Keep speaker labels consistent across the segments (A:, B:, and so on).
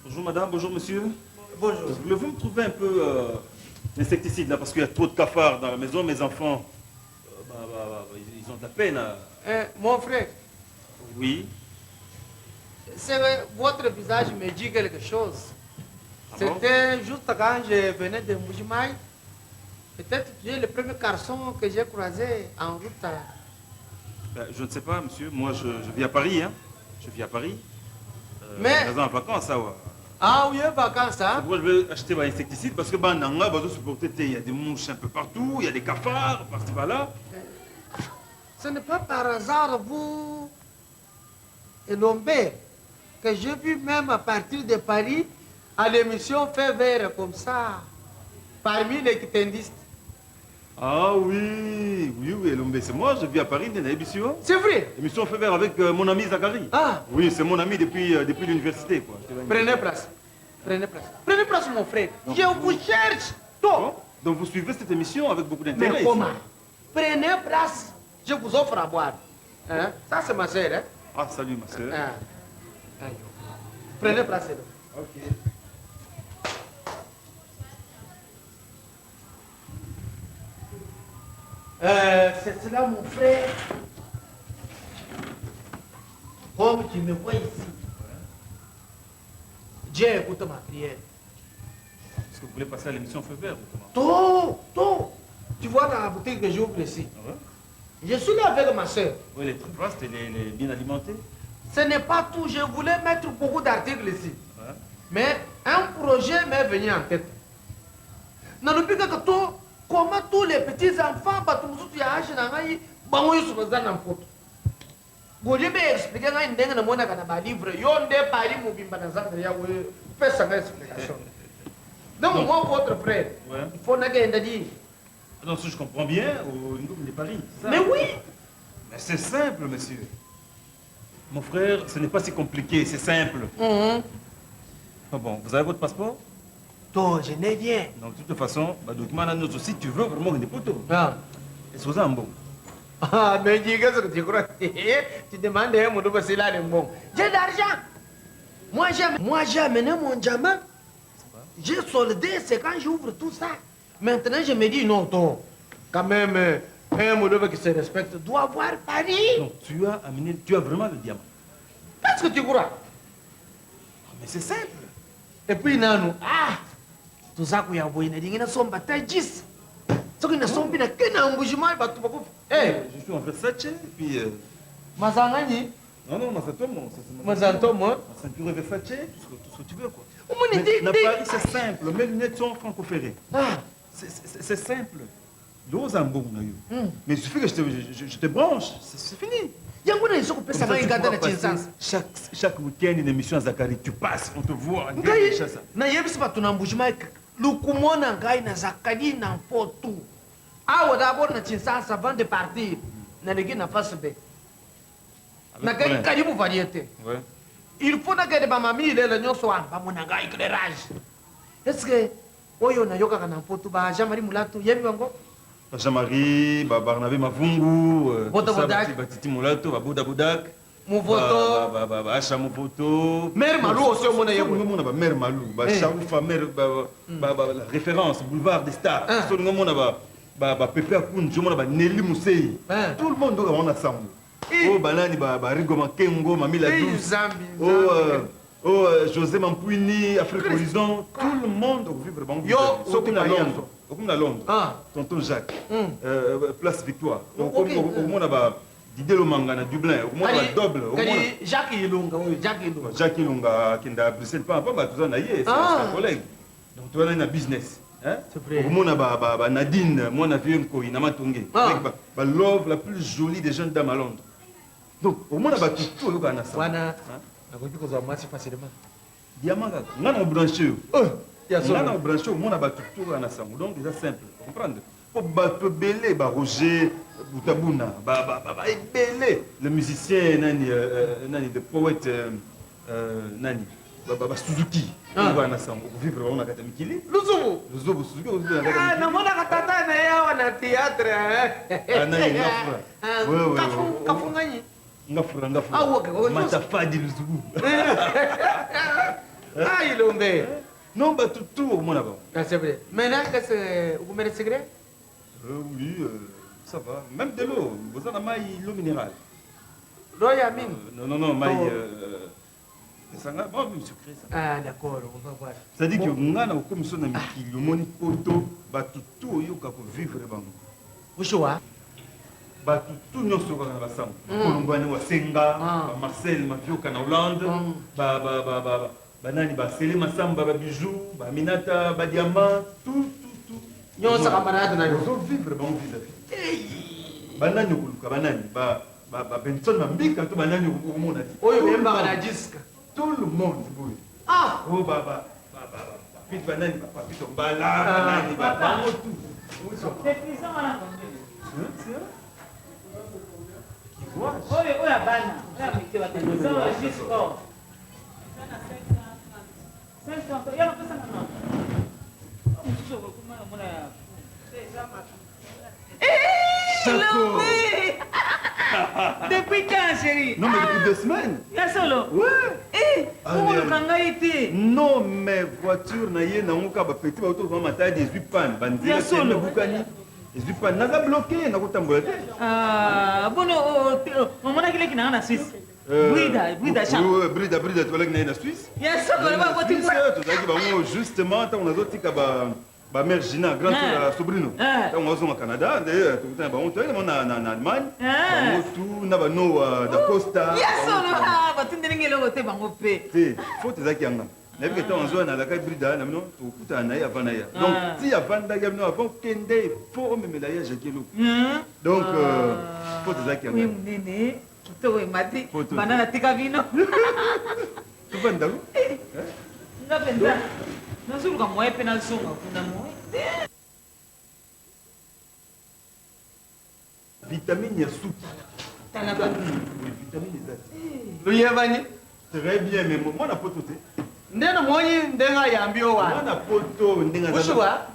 A: Bonjour madame, bonjour monsieur.
B: Bonjour.
A: Voulez-vous me trouver un peu l'insecticide là parce qu'il y a trop de cafards dans la maison, mes enfants, ils ont de la peine à...
B: Mon frère.
A: Oui.
B: C'est vrai, votre visage me dit quelque chose.
A: Ah bon?
B: C'était juste quand je venais de Mbujimayi. Peut-être que tu es le premier garçon que j'ai croisé en route.
A: Je ne sais pas, monsieur. Moi, je vis à Paris. Hein. Je vis à Paris.
B: Mais
A: Dans en vacances, ça va.
B: Ah oui, vacances, hein?
A: Pourquoi je vais acheter un insecticide? Parce que nanga, bah, supporter, il y a des mouches un peu partout, il y a des cafards, par-ci par-là.
B: Ce n'est pas par hasard, vous, Elombe, que j'ai vu même à partir de Paris, à l'émission Feu Vert comme ça, parmi les kitendistes.
A: Ah oui, oui, oui, Elombe, c'est moi, je vis à Paris, dans l'émission.
B: C'est vrai.
A: Émission Feu Vert avec mon ami Zacharie.
B: Ah.
A: Oui, c'est mon ami depuis l'université, quoi.
B: Prenez place. Prenez place. Prenez place, mon frère.
A: Donc,
B: je vous cherche. Toi.
A: Bon, donc vous suivez cette émission avec beaucoup d'intérêt.
B: Mais comment? Prenez place. Je vous offre à boire. Hein? Ça, c'est ma sœur. Hein?
A: Ah, salut, ma sœur.
B: Ah. Aïe. Prenez place, là.
A: Ok.
B: C'est cela, mon frère. Comme tu me vois ici, Dieu écoute ma prière.
A: Est-ce que vous voulez passer à l'émission Feu Vert ou comment?
B: Tôt, tôt. Tu vois dans la boutique que j'ouvre ici.
A: Ah ouais?
B: Je suis là avec ma soeur.
A: Oui, elle est très vaste, elle est bien alimentée.
B: Ce n'est pas tout. Je voulais mettre beaucoup d'articles ici.
A: Ouais.
B: Mais un projet m'est venu en tête. Nalobi kaka to, comment tous les petits enfants bato mosusu ya âge na ngai, bango nyonso baza na mpoto. Bolie be expliquer ngai ndenge namonaka na ba livre, yo nde Paris mobimba na zandre ya oyo, pesa ngai explication. Donc,
A: Donc,
B: moi, votre frère,
A: ouais.
B: il faut nakenda di.
A: Non, si je comprends bien, au niveau de Paris, c'est ça?
B: Mais oui!
A: Mais c'est simple, monsieur. Mon frère, ce n'est pas si compliqué, c'est simple. Ah bon, vous avez votre passeport?
B: Non, je n'ai rien.
A: Donc, de toute façon, document, là, nous aussi, tu veux vraiment des poteaux.
B: Ah.
A: Et c'est un bon.
B: Ah, mais dis, qu'est-ce que tu crois? Tu demandes un mot de passer là, le bon. J'ai de l'argent. Moi, j'ai amené mon diamant. J'ai soldé, c'est quand j'ouvre tout ça. Maintenant, je me dis, non, toi, quand même, un mot qui se respecte doit avoir Paris.
A: Donc, tu as amené, tu as vraiment le diamant.
B: Qu'est-ce que tu crois?
A: Ah, mais c'est simple.
B: Et puis, Nanou, ah, tout ça, il y a un il y a un bataille 10. Ce qui n'a pas de Mbujimayi, bah, tu vas pas. Eh!
A: Je suis en Versace, et puis,
B: Mazangani?
A: Non, non, Mazantomo, ça, c'est
B: Mazantomo, hein?
A: Ma ceinture est Versace, tout ce que tu veux, quoi.
B: Oh, mon
A: Mais
B: idée,
A: na
B: idée.
A: Paris, c'est simple. Mes lunettes sont franco-ferrées.
B: Ah.
A: C'est simple. L'ose un bon, on a eu. Mais il suffit que je te branche, c'est fini.
B: Yango na isoko pesa
A: Comme ça,
B: ngai
A: tu
B: ngata
A: pourras
B: na
A: passer
B: Kinshasa.
A: chaque week-end, une émission à Zacharie, tu passes, on te voit, en
B: Ngai,
A: direct de Kinshasa.
B: na yebisi bato na Mbujimayi, lukumona ngai na Zacharie na Mpoto. Awa d'abord na Kinshasa avant de partir. Na leki na face B.
A: Avec
B: Na
A: problème.
B: karibu variété.
A: Ouais.
B: Il faut na kende ba mami lelo nyonso wana, ba mona ngai éclairage. Est-ce que oyo na yokaka na Mpoto ba Jean-Marie Mulato yebi bango?
A: Ba Jean-Marie, ba Barnabé Mavungu,
B: Boda
A: tout ça,
B: Bodak.
A: ba Titi Mulato, ba Boda Bodak.
B: Movoto.
A: Ba Acha Movoto.
B: Mère Malou aussi, on a
A: Soki
B: yebwe.
A: ngomona ba Mère Malou, ba
B: Eh.
A: Charoufa, Mère, ba, ba, ba, la référence, Boulevard des Stars.
B: Ah.
A: Soki ngomona ba, ba, ba Pepe Akoun, ngomona ba Nelly Mousseyi.
B: Ah.
A: Tout le monde doit avoir ensemble.
B: Eh.
A: Oh, banani, ba, ba Rigo Makengo, Mami la
B: Eh,
A: Douce.
B: Zambi,
A: Oh,
B: Zambi.
A: José Mampuini, Afrique
B: Christ.
A: Horizon, tout le monde vit vraiment.
B: Yo,
A: Soki na
B: Otumba
A: Londres.
B: Yanzo.
A: Okumna Londres.
B: Ah.
A: Tonton Jacques. Place Victoire. Donc,
B: Ok.
A: au moins, ba Didier Lomanga na Dublin, au moins,
B: Kali,
A: ba double, au
B: Kali
A: moins.
B: Jacques Ilunga, oui, Jacques Ilunga.
A: Jacques Ilunga, qui est à Bruxelles, pas, pas, bah, tout ça, naïe, c'est
B: Ah.
A: un collègue. Donc, tu vois, là, il y a un business. Hein?
B: C'est vrai.
A: Au moins, ba, ba, ba Nadine, moi, na vieux Nkoyi, na Matonge.
B: Ah.
A: Avec ba, ba love la plus jolie des jeunes dames à Londres. Donc, au moins, ba tout, tout, tout, tout,
B: Wana,
A: Hein?
B: nakoki kozwa mwasi facilement.
A: Diamant kaka. Nga na branché yo.
B: Ya
A: Nga
B: solo.
A: na branché, au moins, ba tout, tout, na sango. Donc, c'est simple. Comprendre? Po bato ebele, ba Roger Boutabuna, ba, ba, ba, ba ebele. Le musicien, nani, le poète nani, ba, ba, ba Suzuki.
B: Ah.
A: Oyo na sango, ko vivre na kata mikili.
B: Luzubu.
A: Luzubu, Suzuki, ko vivre na kata
B: Ah,
A: mikili.
B: namonaka tata na ye awa na théâtre, hein.
A: Ah, nani, Ngafura.
B: Ah,
A: Ouais, ouais,
B: Kafu,
A: ouais.
B: Kafu ngani?
A: Ngafura, Ngafura.
B: Ah, ok, ok.
A: Matafadi Luzubu.
B: Ah, Ilombe.
A: Non, bato tout okomona bango.
B: Ah, c'est vrai. Maintenant, qu'est-ce que vous mettez secret?
A: Oui, ça va. Même de l'eau. Boza na mai, l'eau minérale.
B: L'eau ya mingi.
A: Non, non, non, mai.
B: Oh.
A: Esanga, bon, même sucré, ça.
B: Ah, d'accord, on va voir.
A: C'est-à-dire que nga na okomi so na mikili, omoni poto, bato tout oyoka kovivre bango.
B: Bushuwa.
A: Bato tout nyonso kaka na basango. Kolongwani wasenga, bamarcel Mavioka na Hollande, banani, basele Masamba, babijou, baminata, badiamant, tout, tout, tout.
B: Nyonso camarade na yo.
A: Ozovivre bango vis-à-vis. Banani okoluka, banani, babenson Mambika to banani okomona te.
B: Oyo oyembaka na disque.
A: Tout le monde boye.
B: Ah!
A: Oyo bapite, banani, bapapito mbala, banani, bango tout.
C: C'est wana combien?
A: Hein, c'est vrai? Qui voit?
C: Oyo oyo ya bana, oyo ya mike, batenisa oyo juste sport. 500 ya napesanga na mosusu okokoma namona ya
A: Chaco.
C: Depuis quand, chérie?
A: Non, mais depuis 2 semaines.
C: Ya solo?
A: Ouais.
C: Eh,
A: Ah,
C: okoluka ngai te.
A: Non, mais voiture na ye nango kaka bapeti bauto koma Matadi, ezwi panne, banzela
C: Ya solo.
A: ebukani, ezwi panne, naza bloqué, nakotambola te.
C: Ah, bono omonaki leki nanga na Suisse? Brida, Brida Champ.
A: Oui, oui, Brida, Brida, tozalaki na ye na Suisse.
C: Ya solo,
A: Na
C: bakoti.
A: Suisse, tozalaki bango justement ntango nazotika bamare Gina, grande sœur ya Sobrino, ntango azonga Canada nde tokutana bango, toyaki bango na Allemagne, bango tu na banoa Dacosta.
C: Ya solo? Ah, batindeli ngai eloko te, bango mpe.
A: Te, faute ezalaki yanga. Nayebi ke ntango azwa nalaka Brida na bino, tokutana na ye avant na ya. Donc ti avandaki ya bino avant kende, fo omemela ye Jaki eloko. Donc faute ezalaki
C: oyo
A: yanga.
C: Monene kitoko emati.
A: Photo.
C: Banda natika bino.
A: Tovandako.
C: Nga mpenza nazoluka moye mpe nazonga kuna, moye te.
A: Vitamine ya suki.
C: Tala bato.
A: Oui, vitamine eza te.
B: Luyebani.
A: Très bien, mais mwana poto te.
B: Nde namoni ndenge ayambi yo wana.
A: Mwana poto ndenge aza.
B: Bushuwa.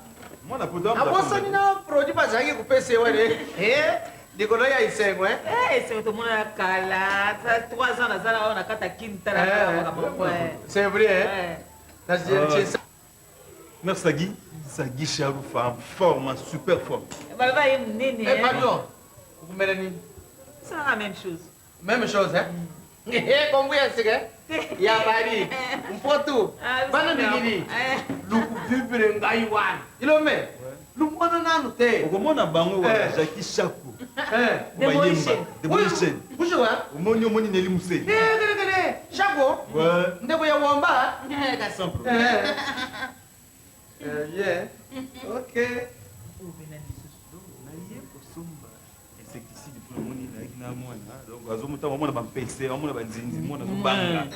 A: Mwana poto.
B: Abosani na produit bazalaki kopesa ye wana. Eh, likolo ya esengo, eh.
C: Esengo, tomona kala, 3 ans nazala awa na kati ya Kini, tala makambo.
B: C'est vrai, eh?
A: Ah. Merci Sagui. Sagui Charoufa, en forme, en super forme.
C: Baloba ye monene.
B: Eh, pardon. Okumela nini?
C: C'est la même chose.
B: Même chose, hein? Kombu ya sika ya Paris. Mpoto. Bana mikili. Lukuvivre ngai wana. Ilombe. Lumona nanu te.
A: Okomona bango wana Jackie Chaco.
C: Demolition.
A: Demolition.
B: Bushuwa.
A: Omoni, omoni Nelly Muse.
B: Eh, kele kele. Chaco.
A: Ouais.
B: Ndeko ya Wamba.
A: Sans problème.
B: Eh. Eh, yeah. Ok.
A: Naye kosomba insecticide mpona omoni nayaki na mwana, donc azomotanga, omona bampese, omona banzinzi, mwana azobanga.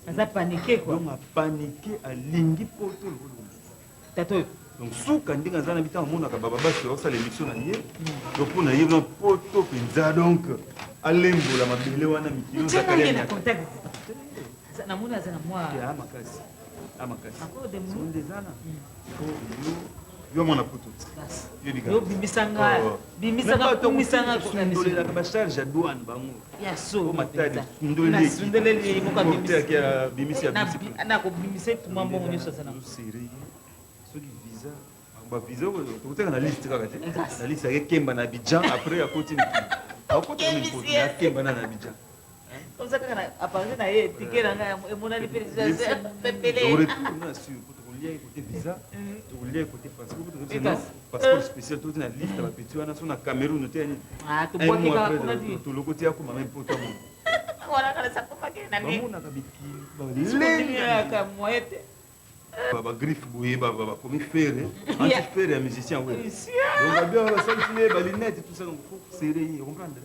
C: Aza paniqué quoi.
A: Donc apaniqué, alingi poto lokolo mosusu.
C: Tata oyo.
A: Donc suka ndenge aza na bitango, amonaka bababasi osala émission na ye, donc mpo na ye na poto mpenza, donc alembola mabele wana mikili.
C: Tianange na contact, namoni aza na mwa
A: Ya makasi, ya makasi.
C: Ako demo.
A: Sonde eza na fo yo, yo mwana poto.
C: Yo bimisanga, bimisanga, kumisanga.
A: Sundolelaka bacharge ya douane bango.
C: Ya so.
A: Matadi.
C: Nasundoleli moko.
A: Bimisi ya bimisi.
C: Nakobimisa etuma mbongo nyonso aza na.
A: Serré soki visa, bavisa tokoteka na liste kaka te, na liste akekemba na Abidjan, après akoti mikili, akota akemba na Abidjan.
C: Comme ça kaka na apartir na ye tike na ngai emonani mpe pepele.
A: Retour na sur po tokolia côté visa, tokolia côté passeport, passeport spécial, toti na liste ya bapeti wana so na Cameroun te yani.
C: Tobwaki kaka kuna ti.
A: Tolokoti akoma même poto amona.
C: Wana kala sakomaki na nde.
A: Bamonaka mikili.
C: Balenga moye te.
A: Bagriffe boye, bakomi Ferre, anti Ferre ya musicien we, donc babia basalisi ye balinete, tout ça, donc faut serrer ye, comprendre.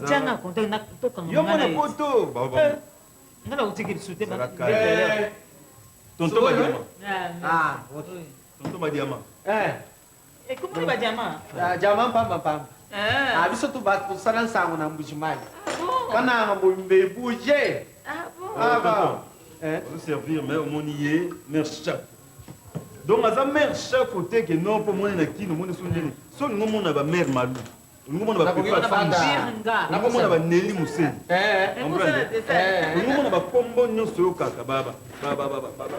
C: Tianga contact, tokanga.
A: Yo mona poto.
C: Nga na kotiki lisusu te.
A: Tonton Badiama.
B: Ah, ok.
A: Tonton Badiama.
B: Eh.
C: Ekomoni badiama.
B: Diamant pamba pamba. Ah, biso tu bato tosala nsango na Mbujimai. Kananga mbumbe bouge.
C: Ah bon.
B: Ah bah. Eh.
A: Servir mais omoni ye mare Chaque, donc aza mare chaque te ke non, mpo moni na Kino omoni so ndeni so olingi omona bamare malu. Olingi omona ba
B: Nakoki
A: Pepe
B: wana
A: Afanji.
B: banda.
C: Birnga.
A: Olingi omona ba Nelly Museni.
B: Eh,
C: Ekosala
A: Comprendre?
C: te
B: Eh.
A: Olingi omona bakombo nyonso oyo kaka ba ba ba ba ba ba ba.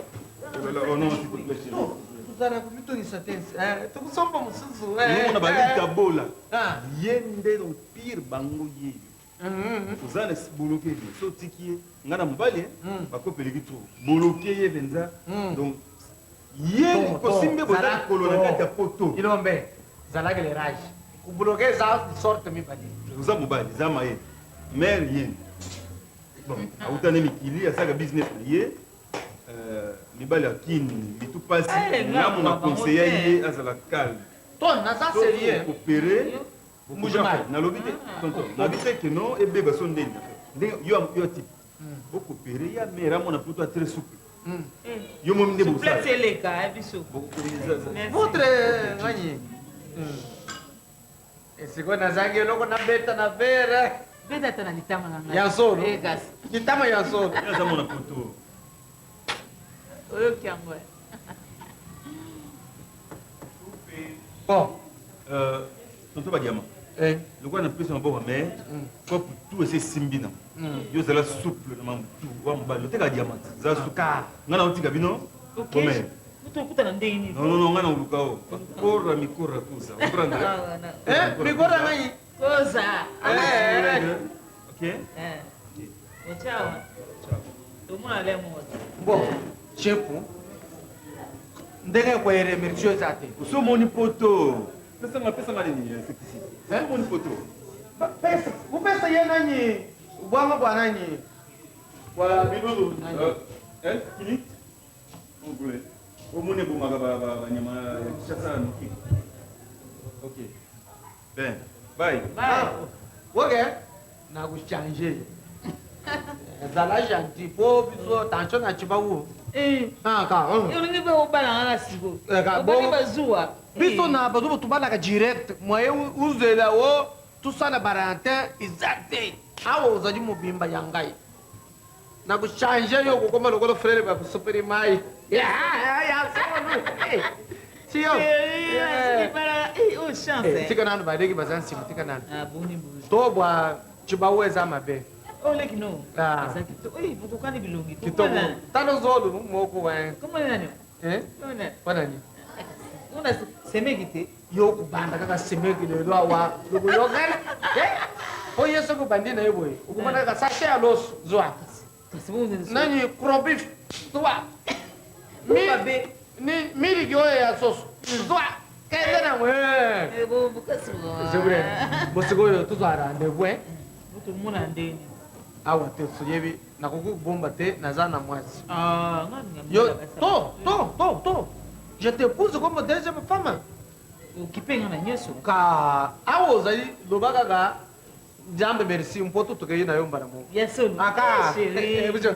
A: Oh non, s'il te plaît, chérie.
B: To, tozala komitungisa te eh, tokosomba mosusu eh,
A: Olingi omona ba
B: eh.
A: Rita Bola.
B: Ah.
A: Ye nde donc pire bango ye.
B: Mhm.
A: Oza na boloke ye. So otiki ye, nga na mobali eh,
B: Mm.
A: bakopeleki trop. Boloke ye mpenza.
B: Mm.
A: Donc ye
B: To, to,
A: kosimbe boza
B: zala-
A: likolo na
B: to.
A: kati ya poto.
B: Ilombe zalaki le rage kobloke eza sorte mibale.
A: Oza mobali, eza mayele. Mare ye. Bon, auta na mikili, asalaka business na ye. Mibali ya kini mitu pasi.
C: Eh, nga
A: Nga mona
C: bango
A: conseiller
C: te.
A: ye azala calme.
B: To naza sérieux.
A: Coopérer.
B: Mbujimai.
A: Nalobi te, tonton, nalobi te ke non ebeba so ndeni ndenge yo yo type okopere ya mare amona poto a très souple.
B: Mm.
A: Yo momi nde
C: Souplesse
A: bosala.
C: eleka eh, biso. Merci.
B: Votre ngani esiko nazangi eloko nabeta na vere.
C: Beta ata na litama na ngai.
B: Ya solo.
C: Eh, kasi.
B: Litama ya solo.
A: Aza mona poto.
C: Oyoki yango eh.
B: Bon.
A: Tonton Badiama,
B: Eh.
A: lokola napesa maboko mais kopo tout esi esimbi na yo, ozala souple na mambo tu wa mobali oteka diamant, zala souple.
B: Ka.
A: Nga na otika bino.
C: Ok.
A: Bomere.
C: Moto okutana ndenge nini?
A: Non, non, non, nga na oluka o kora mikora kuza comprendre.
C: Ah, na-
B: Eh, mikora ngai.
C: Koza.
B: Eh.
A: Ok.
C: Eh. Ochawa. Tomona le moto.
B: Bon, chepu ndenge koyeremercie eza te.
A: Osomoni poto, pesanga pesanga nini insecticide. Osomoni poto.
B: Pesa upesa ye nani bwanga bwa nani bwa bilulu nani.
A: Kinit ogule omoni ebomaka banyama ya Kinshasa noki. Ok, ben bye.
C: Bye.
B: Ok, nakuchange, zala gentil po biso tension na cibawu.
C: Eh.
B: Ah, ka
C: Olingi mpe obala nga siko.
B: Eh, ka-
C: Obali
B: bo-
C: bazuwa.
B: Biso na bato bo tobalaka direct moye uzela o tosala barantin eza te. Awa ozali mobimba ya ngai, nakuchange yo kokoma lokola frere bakosopeli mai ya solo tiyo.
C: Eh, oh chance. Eh.
B: Tika nanu baleki baza nsima, tika nanu.
C: Ah, boni bozi.
B: To bwa cibawu eza mabe.
C: Oh, leki no.
B: Ah.
C: Aza kitoko. Eh, bokokani bilongi.
B: Kitoko tano zolu moko wa.
C: Comment nani?
B: Eh?
C: Comment?
B: Wanani?
C: Una semeki te.
B: Yo kubanda kaka semeki lelo awa lokoyokana po ye soki obandi na ye boye okomona kaka sachet ya loso zwa.
C: Kasi bongo
B: nani corned beef zwa.
C: Mabe.
B: Ni miliki oyo ya soso zwa, kende nango.
C: Eh, bo kasi.
B: C'est vrai, bo sikoyo tozwa rendez-vous eh.
C: Moto mona ndeni.
B: Awa te soyebi nakoki kobomba te, naza na mwasi.
C: Ah, nga nga.
B: Yo to to to to je t'épouse comme deuxième femme.
C: Okipe nga na nyonso.
B: Ka awa ozali loba kaka Nzambe merci mpo to tokei na yo mbala moko.
C: Ya solo.
B: Aka.
C: Eh, chérie.
B: Eh, biso.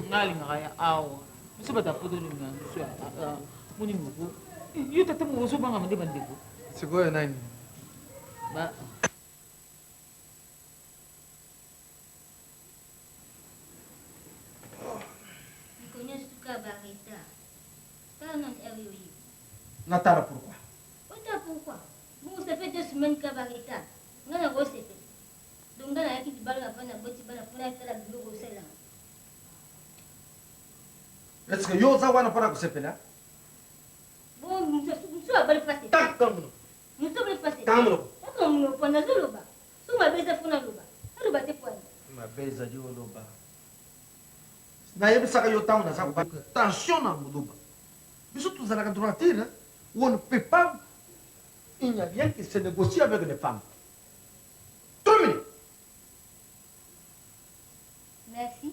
C: Nga alingaka ya awa. Biso bato ya poto olingaka biso ya ah, moni moko. Eh, yo tata moko ozobanga nde bandeko.
B: Sikoyo nani?
C: Ba
D: Mikolo nyonso tuka ba retard. Tala nanu heure oyo.
B: Natala pourquoi?
D: Ota pourquoi? Bongo ça fait 2 semaines ka ba retard. Nga na kosepela. Donc nga nayaki libala na fani naboti bana mpona tala biloko osalanga.
B: Est ce que yo oza wana mpona kosepela?
D: Bongo mosu abali fase.
B: Kanga monoko.
D: Mosu abali fase.
B: Kanga monoko.
D: Kaka monoko nazoloba. So mabe eza fo naloba. Naloba te pwani.
B: Mabe ezali oloba. Nayebisaka yo ntango naza koba tension na moloba, biso tozalaka droiture hein? On ne peut pas, il n'y a rien qui se négocie avec les femmes. Terminé.
D: Merci.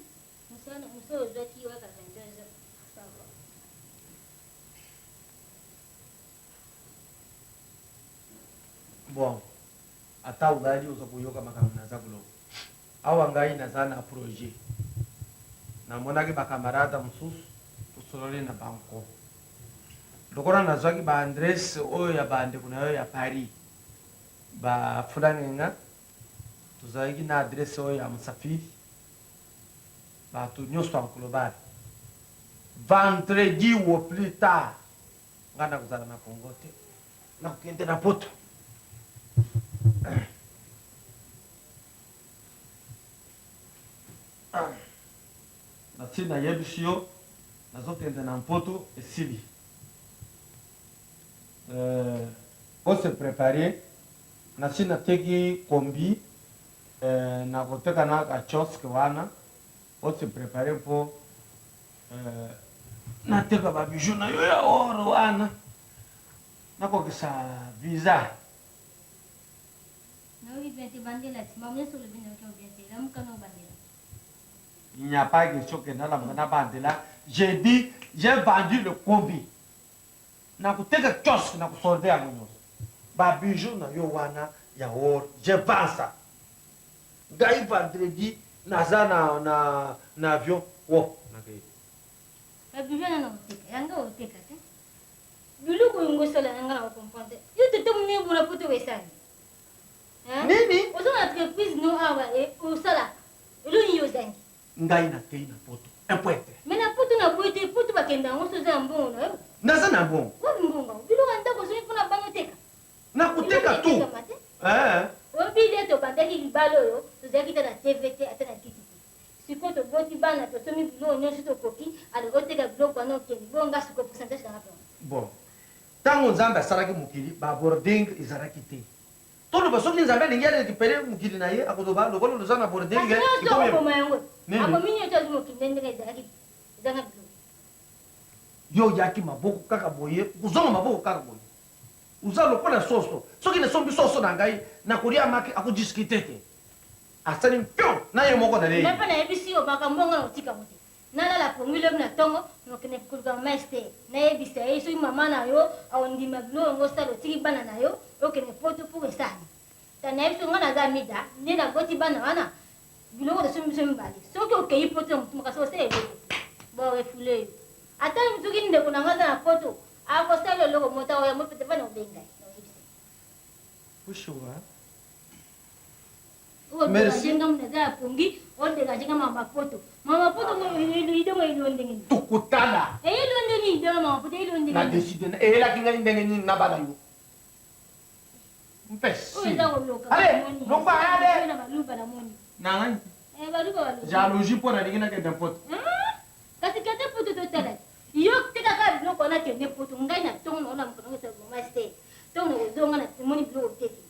D: Mosala mosala ozwaki waka 22 heures. Ça va.
B: Bon, ata ozali oza koyoka makambo naza koloba awa, ngai naza na projet. Namonaki bakamarade mosusu, tosololi na bango lokola nazwaki baadresse oyo ya bandeko na yo ya Paris bafulani nga, tozalaki na adresse oyo ya Mosafiri, bato nyonso ya global. Vendredi au plus tard ngai nakozala na Congo te, nakokende na poto. Nasi nayebisi yo nazokende na mpoto esili. Euh, o se preparer nasi nateki kombi euh, nakoteka na ka kiosque wana o se preparer mpo euh, nateka ba bijoux na yo ya or wana nakokisa visa.
D: Nayoki bien te bandela ti mamu nyonso olobi nayoki yango bien te lamuka na obandela.
B: Il n'y a pas question que nalamuka nabandela. J'ai dit j'ai vendu le kombi. Nakoteka kiosque nakosolde yango nyonso. Ba bijoux na yo wana ya or je vends ça. Ngai vendredi naza na na na avion wo nakei.
D: Ba bijoux wana nakoteka yanga oteka te. Biloko oyo ngo osala na nga na comprendre te. Yo tete munene bona poto esali.
B: Nini?
D: Oza na entreprise no awa e osala. Eloko nini ozangi?
B: Ngai nakei na poto. Un point.
D: Mais na poto na boye te poto bakenda yango soki oza na mbongo na yo.
B: Naza na mbongo.
D: Wapi mbongo yango? Biloko ya ndako ozongi mpona bana oteka.
B: Nakoteka tout.
D: Eh. Oyebi nde tobandaki libala oyo tozalaki ata na TV te ata na kiti te. Sikoyo toboti bana tosombi biloko nyonso tokoki alors oteka biloko wana okende bongo nga sikoyo pourcentage na nga mpe
B: Bon. Tango Nzambe asalaki mokili, ba boarding ezalaki te. Toloba soki Nzambe alingi a recuperer mokili na ye, akoloba lokola loza na boarding.
D: Kasi nyonso akoboma yango. Abomi nyonso azwi mokili nde ndenge ezalaki ezanga biloko.
B: Yo oyaki maboko kaka boye, okozonga maboko kaka boye. Oza lokola soso. Soki nasombi soso na ngai, nakolia maki, akodiscuter te. Asali mpion na ye moko na lei.
D: Ngai mpe nayebisi yo makambo yango nakotika yango te. Nalala pongi lobi na tongo nakokende koluka mama Esther nayebisa ye soki mama na yo akondima biloko yango osala otiki bana na yo okende poto pour esala nini ta nayebisi yo nga naza Amida nde naboti bana wana biloko tosombi biso mibale soki okeyi poto na motu makasi osala eloko te ba refoule yo ata soki ndeko na nga aza na poto akosala eloko moto akoya moto te vana obenga ye nakoyebisa ye.
B: Bushuwa.
D: Merci. Nga naza ya pongi o dégage nga mama poto mama poto idongo elo ndenge nini
B: tokotala
D: eyelo ndenge nini idongo mama poto eyelo ndenge
B: na décide eyelaki ngai ndenge nini na bana yo mpesi
D: oyo eza koloka
B: ale lokwa ale
D: na baluba na moni
B: na ngai
D: eh baluba baluba
B: jalousie mpo nalingi nakende poto
D: kasi kende poto totala yo teka kaka biloko wana kende poto ngai na ntongo naona mokolo ngo esala mama ste ntongo nakozonga na moni biloko teki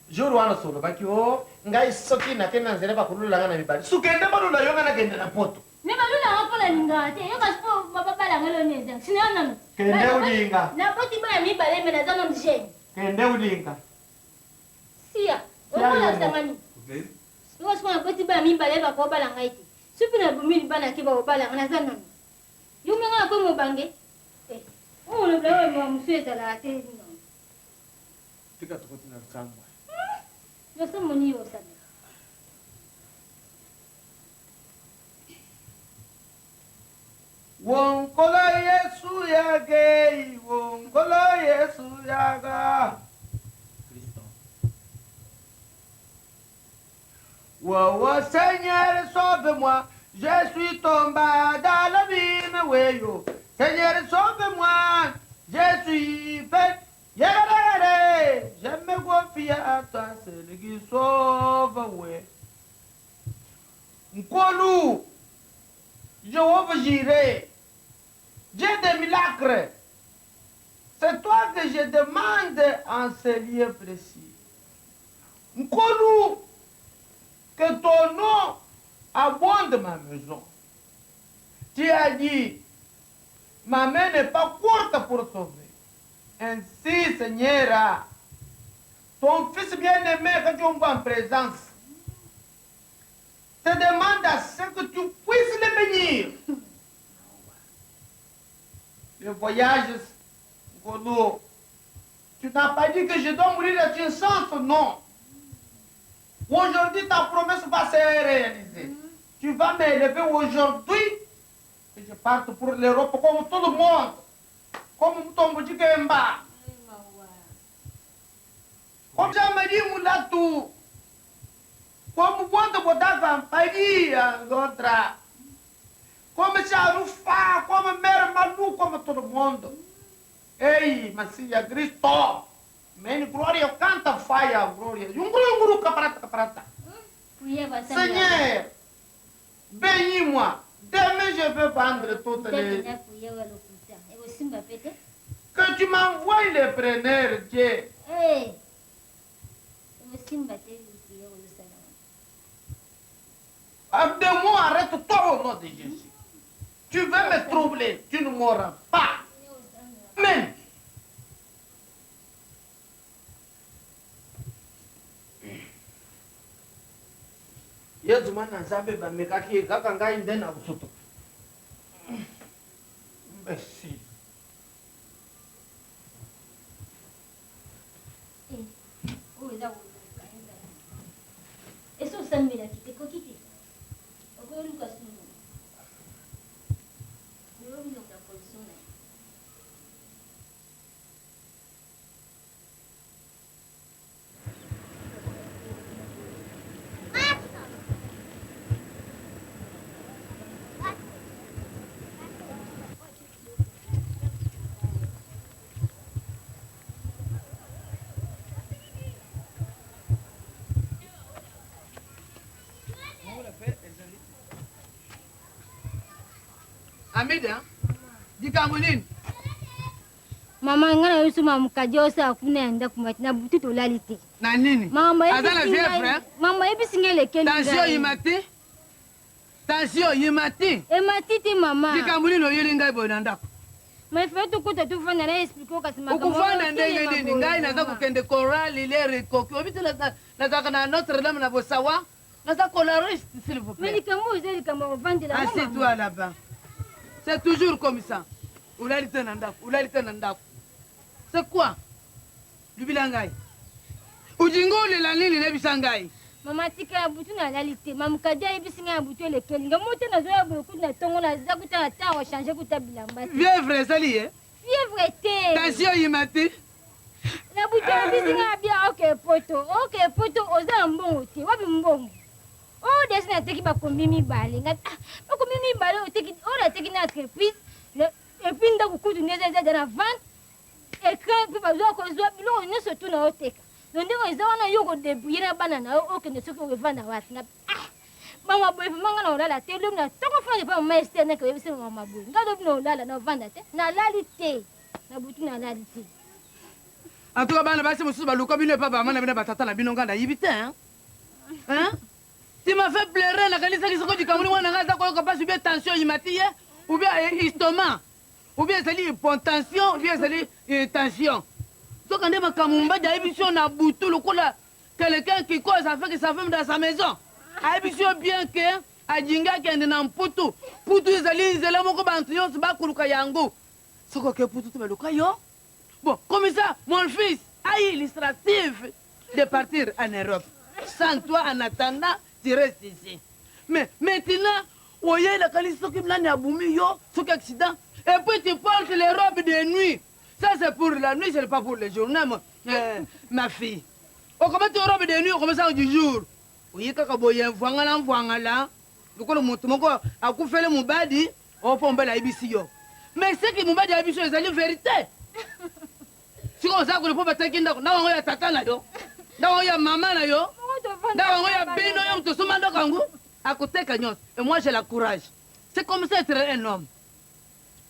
B: Jour wana osolobaki o oh, ngai soki nakende na nzela bakolula ngai na mibali sukende balula yo ngai nakende na poto
D: me balula yango mpo nalingaka te yo kasi mpo babala ngai loni eza sina yo nanu
B: kende olinga
D: naboti bana mibale me naza nanu jeune
B: kende olinga
D: sia okolakisanga nini yo kasi mpo naboti bana mibale bakobala ngai te soki nabomi libala ke bakobala ngai naza nanu yo mpe ngai nakomi mobange eh, oyo olobela oyo mosusu ezalaka te.
B: Tika tokoti na losambo.
D: Losambo nini osala?
B: Wonkolo Yesu yagei, wonkolo Yesu yaga. Kristo. Wowo Seigneur, sauve-moi, je suis tombé dans l'abîme, weyo. Seigneur, sauve-moi, je suis fait. Yegere, je me confie à toi, celui qui sauve, ouais. Nkolu, Jéhovah Jireh, Dieu des miracles, c'est toi que je demande en ce lieu précis. Nkolu, que ton nom abonde ma maison. Tu as dit, ma main n'est pas courte pour sauver. Ainsi, Seigneur, ton fils bien-aimé que tu envoies en présence, te demande à ce que tu puisses le bénir. Le voyage, Nkolo, tu n'as pas dit que je dois mourir à une chance, non. Aujourd'hui, ta promesse va se réaliser. Tu vas m'élever aujourd'hui et je parte pour l'Europe comme tout le monde. Comme Mutombo Dikemba. Comme Jean-Marie Moulatou. Comme Bonde Bodava Paris, Londres. Comme Charoufa, comme Mère Malou, comme tout le monde. Ei, Messia Cristo. Mene glória, canta faia, glória. Yunguru, yunguru, caparata, caparata. Seigneur, bénis-moi. Demain, je vais vendre toutes les. Que tu m'envoies les preneurs, Dieu.
D: Hey.
B: Abdemo, arrête-toi au nom de Jésus. Tu veux me troubler, tu ne mourras pas. Amen. Yezu mwana Nzambe bamekaki ye kaka ngai nde na kosutuka. Imbecile.
D: Eh, oyo eza koluka ezala. Esi osambelaki te ekoki te. Okoluka sunu. Lelo bilonga position na ye.
B: Amida, likambo nini?
D: Mama ngai na yoso mamukaji osala kuna ya ndako mati na butu tolali te.
B: Na nini?
D: Mama
B: Aza na fièvre?
D: Mama yebisi ngai elekeli.
B: Tension imati? Tension imati?
D: Emati te mama.
B: Likambo nini oyeli ngai boye na ndako?
D: Mais fallait tokota tofanda na explique kasi
B: makambo. Okofanda ndenge nini? Ngai naza kokende chorale lere ekoki. Oyebi te nazalaka na Notre Dame na Bosawa. Naza cholariste s'il vous
D: plaît. Mais likambo oyo eza likambo ya kovandela.
B: Assieds-toi là-bas. C'est toujours comme ça. Olali te na ndako, olali te na ndako. C'est quoi? Lubila ngai. Ujinga olela nini nayebisa ngai?
D: Mama tika ya butu nalali te. Mamu Kadi ayebisi ngai ya butu elekeli ngai. Moto nazoya boye kutu na tongo naza kuta na ntango change kuta bilamba te.
B: Fièvre ezali ye?
D: Fièvre te.
B: Tension eyima te.
D: Na butu ayebisi ngai abia oke poto, oke poto oza na mbongo te. Wapi mbongo? Oyo desi nateki bakombi mibale. Ngai ah, bakombi mibale oteki oyo nateki na entreprise. Et puis ndako kutu nde eza eza na vente. Ecran mpe bazwa kozwa biloko nyonso tu na oteka. Donc ndenge eza wana yo kodebrouille na bana na yo okende soki okevanda wapi. Nga ah mama boye vraiment nga na olala te lobi na ntongo fana epa mama Esther nake oyebisi mama boye nga lobi na olala na ovanda te nalali te na butu nalali te.
B: En tout cas bana basi mosusu baluka bino epa bamama na bino batata na bino nga nayibi te hein? Hein? Tu m'as fait pleurer nakanisaki soko likambo nini mwana nga aza koyoka mpasi ou bien tension imati ye ou bien eh, estomac ou bien ezali hypotension ou bien ezali eh, tension soka nde makambo mobali ayebisi yo na butu lokola quelqu'un qui cause avec sa femme dans sa maison ayebisi yo bien ke ajingi akende na mputu mputu ezali nzela moko bantu nyonso bakoluka yango soki oke mputu te baluka yo bon comme ça mon fils a illustrative de partir en Europe sans toi en attendant tu restes ici mais maintenant oyelakali soki nani abumi yo soki accident et puis tu portes les robes de nuit ça c'est pour la nuit c'est pas pour les journées ma, euh, ma fille okomati robe de nuit okomisa du jour oye kaka boye mvwangala mvwangala lokola moto moko akufeli mobali opo mobali ayebisi yo mais seki mobali ayebisi yo ezali verité sikoyo oza kule mpo bateki ndako ndako yango ya tata na yo ndako yango ya mama na yo ndako yango ya bino yo moto osomba ndako yango akoteka nyonso et moi j'ai la courage c'est comme ça être un homme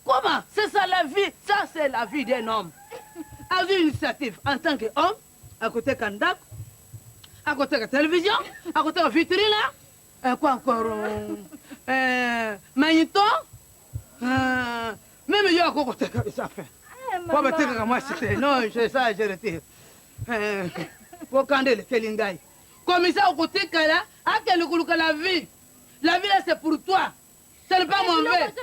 B: comment c'est ça la vie ça c'est la vie d'un homme azwi initiative en tant que homme akoteka ndako akoteka télévision akoteka vitrine euh, quoi encore euh, euh, magneto euh, Meme yo ako koteka eza fin. Po batekaka mwasi te. Non, je ça je retire. Eh, po kanda elekeli ngai. Komisa okotikala akende koluka la vie. La vie là c'est pour toi. Ce n'est pas mauvais.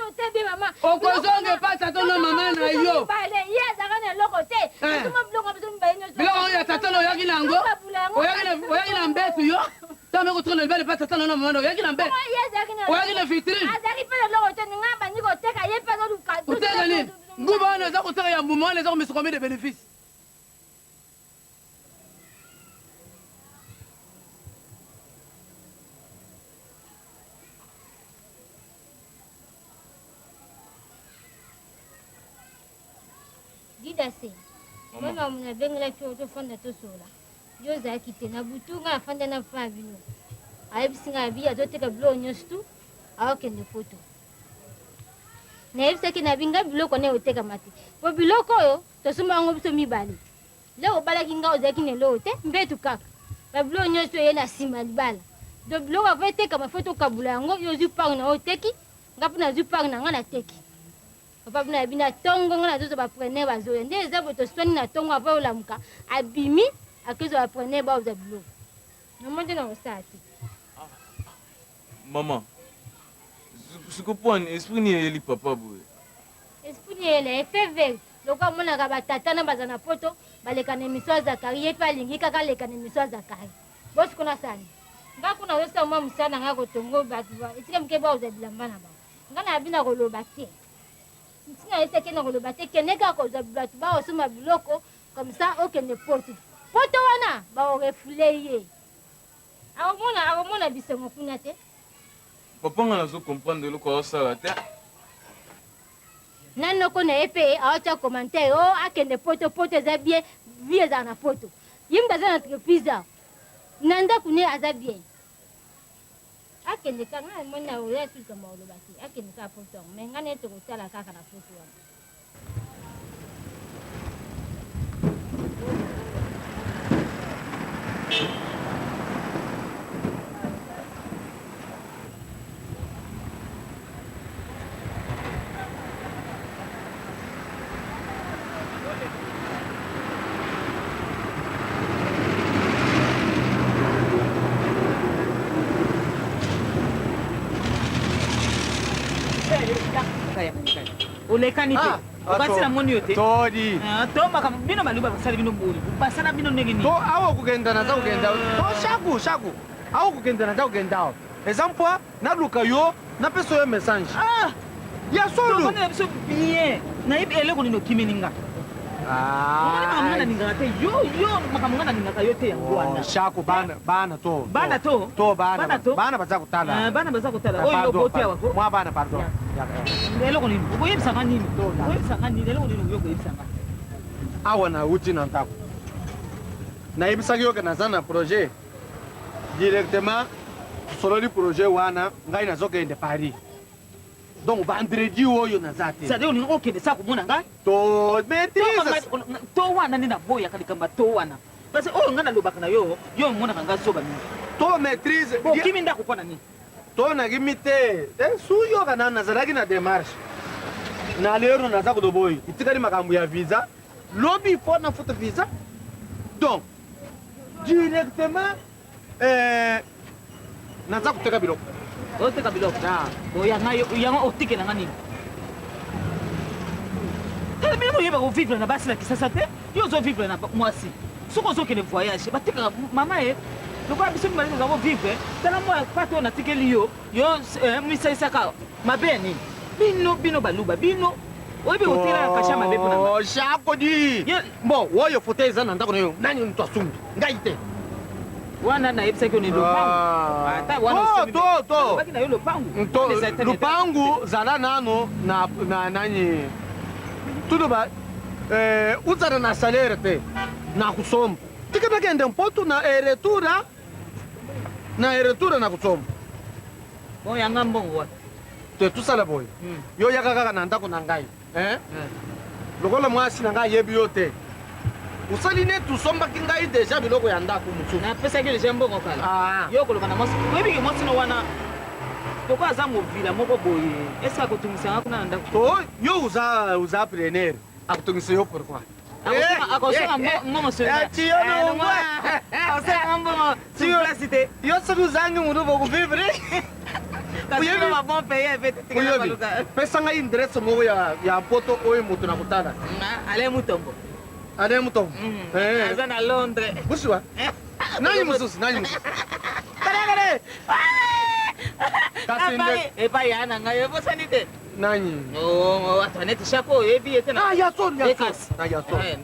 B: Okozonga epa tata na mama na yo. Eh. Biloko ya tata na oyaki na yango. Oyaki na mbetu yo. Ntango meko tona libala epa tata na mama na oyaki na mbetu. Oyaki na vitrine.
D: Azalaki mpe na eloko te nga bandi koteka ye mpe azoluka.
B: Koteka nini? Nguba wana eza koteka ya mbuma wana eza komisa combien de bénéfice?
D: Didase, mama nabengelaki yo tofanda tosola. Yo ozalaki te na butu ngai afanda na fa bino ayebisi ngai abi azoteka biloko nyonso tu aokende poto. Nayebisaki na binga biloko na otekama te. Po biloko oyo tosomba yango biso mibale. Leo obalaki nga ozalaki na eloko te, mbetu kaka. Ba biloko nyonso eye na nsima ya libala. Donc biloko avant etekama faut tokabula yango, yo ozwi part na yo oteki, nga mpe nazwi part na nga nateki. Papa bino ayebi na tongo nga nazozwa ba preneur bazoya. Nde eza boye toswani na tongo avant olamuka, abimi akezwa ba preneur bazwa biloko. Namoni te na kosala te.
E: Maman, siko po esprit nini eyeli papa boye?
D: Esprit nini eyela ye feve lokola amonaka ba tata na baza na poto baleka na emission ya Zakari ye pe alingi kaka aleka na emission ya Zakari. Bo siko nasala nini? Nga kuna nazosala mwa mosala na nga kotongo bato esika mike bakozwa bilamba na bango. Nga nayebi na koloba te. Ntina yebisaki ye na koloba te kende kaka kozwa bato bakosomba biloko comme ça okende poto. Poto wana bakorefoule ye. Akomona akomona bisengo kuna te.
E: Papa nga nazo comprendre eloko aosala te.
D: Na noko na ye pe aotia commentaire oh akende poto poto eza bien vie ezala na poto. Ye mutu aza na entreprise awa. Na ndaku ne aza bien. Akende kaka nga namoni na oya lisusu likambo ya koloba te. Akende kaka poto yango mais nga na ye tokotala kaka na poto wana.
C: Olekani te
B: ah,
C: okasi na moni yo te
B: todi
C: ah, to makambo bino baluba basali bino boni basala bino ndenge nini
B: to awa kokenda naza kokenda to shaku shaku awa kokenda naza kokenda awa eza mpwa naluka yo napesa yo message
C: ah!
B: ya solo
C: na biso bien nayebi eloko nini okimeli nga omoni makambo nga nalingaka te yo yo makambo nga nalingaka yo te yango wana
B: oh, shako bana bana to
C: bana to
B: to bana
C: bana to
B: bana baza kotala
C: ah, bana baza kotala ah, oyo oboti awa ko
B: mwa bana pardon
C: eloko nini okoyebisaka nini okoyebisaka nini eloko nini oyo okoyebisaka
B: awa nauti na ndako nayebisaki yo ke naza na projet directement tosololi projet wana ngai nazokende paris donc vendredi oyo naza te
C: c'est-à-dire olingi okende sa komona ngai
B: to maîtrise
C: to wana nde naboyaka likambo ya to wana parce que oyo ngai nalobaka na yo yo omonaka ngai zoba mingi
B: to maîtrise
C: okimi ndako mpo na nini
B: to nakimi te eh, suyoka nanu nazalaki na démarche na lero naza koloba oyo etikali makambo ya visa lobi fo nafuta visa donc directement eh, naza koteka biloko
C: oteka biloko
B: ah.
C: yango otikela nga nini tala bino boyeba kovivre na basi na kisasa te yo ozovivre na mwasi soki ozokende voyage batekaka mama ye lokola biso mibale toza kovivre tala mwa pate oyo natikeli yo yo eh, misalisaka mabe ya nini bino bino baluba bino oyebi kotikela na kasha mabe mpona
B: oh, shako di bon oyo foto eza na ndako na yo nani moto asumbi ngai te
C: wana nayebisaki yo ni lopangu
B: ah.
C: ata wana
B: to to
C: to na yo lopangu
B: to lopangu zala nano na na nani tuloba eh, uzala na salaire te na kusomba tika nakende mpoto na eretura na eretura na kusomba
C: bon yanga mbongo wapi
B: te tosala boye hmm. yo yaka kaka na ndako na ngai eh? hmm. Lokola mwasi na ngai ayebi yo te osali neti osombaki ngai deja biloko ya ndako mosusu
C: napesaki deja mbongo kala
B: ah.
C: yo okoloba na mwasi oyebi ke mwasi no wana lokola aza movila moko boye eske akotungisa nga kuna na ndako
B: to yo oza oza preneur akotungisa yo pourquoi
C: akosonga mbongo akosonga mbongo sur place te
B: yo soki ozangi motu bokovivre oyebi pesa ngai ndresse moko ya poto oyo moto na kotala
C: alain mutombo
B: alain mutombo
C: mm. eh. aza na londres
B: busuwa eh. nani mosusu nani mosusu kalekale
C: kasi epai ya na ngai ebosani te
B: nani
C: oh, antoinette shako oyebi ye te
B: na ah, ya solo ya solo ah, ya solo
C: eh,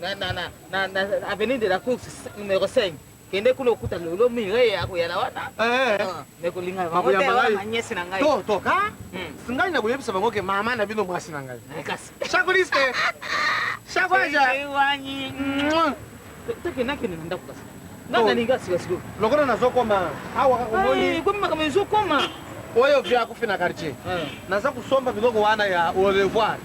C: na avenue de la course numéro 5 kende kuna okuta lolo mireille akoyala wana
B: eh, eh.
C: ah, me kolinga bango te wana manyesi na ngai
B: to to ka hmm. ngai nakoyebisa bango ke mama na bino mwasi na ngai
C: eh, kasi
B: chakoliste chakoaja
C: wanyi tokende akende na ndako kasi ngai nalinga sika sikoyo
B: lokola nazokoma awa kaka omoni
C: komi makambo ezokoma.
B: Oyo vieux akufi na quartier. Naza kosomba biloko wana ya au revoir.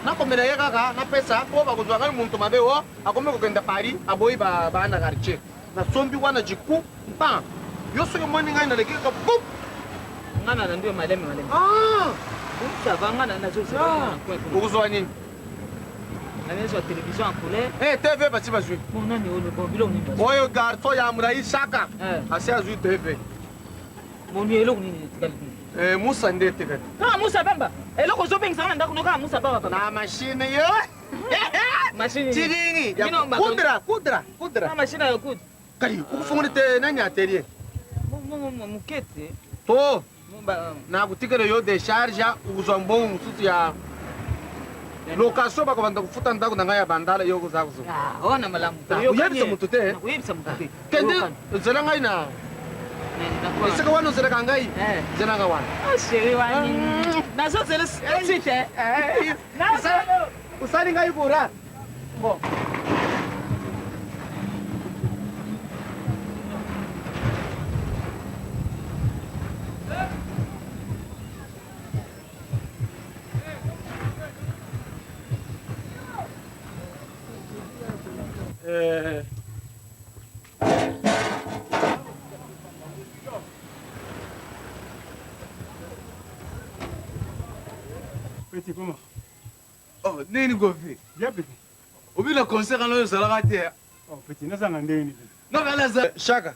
B: Nakomela ye kaka napesa po bakozwa ngai muntu mabe o akomi kokenda Paris aboyi ba bana quartier. Nasombi wana du coup mpan yo soki omoni ngai naleki kaka poup.
C: Nga na landi yo maleme maleme.
B: Ah!
C: Ça va nga na nazo zela na coin kuna.
B: Okozwa nini?
C: Na nazwa télévision en couleur.
B: Eh TV basi bazwi.
C: Bon nani oyo bon biloko nini bazwi?
B: Oyo garçon ya mulayi shaka.
C: Eh.
B: Asi azwi TV.
C: Boni eloko nini etikali kuna?
B: Eh, Musa nde etikali.
C: Kaka Musa Bamba. Eloko ozobengisa nga na ndako no kaka Musa Bamba papa.
B: Na machine yo.
C: Machine.
B: Tiringi. Ya
C: Bino
B: kudra, kudra, kudra.
C: Na machine ya kudra.
B: Kali, ukufungula te nani atelier?
C: Mukete.
B: To. Nakutikela yo decharge ukuzwa mbongo mosusu ya location bakobanda kofuta ndako na ngai ya bandala yo okoza kozwa.
C: Ah, wana malamu.
B: Oyebisa moto te.
C: Nakoyebisa moto te.
B: Kende zela ngai na esika wana ozelaka ngai zela ngai wana.
C: Ah, chéri wani. Nazozela suite.
B: Osali ngai kora.
C: Bon.
A: Petit, comment?
E: Oh, nini Kofi?
A: Bien, petit.
E: Obi na concert wana oyo ozalaka te.
A: Oh, petit, nazanga ndenge nini?
E: Non, mais naza
B: Shaka.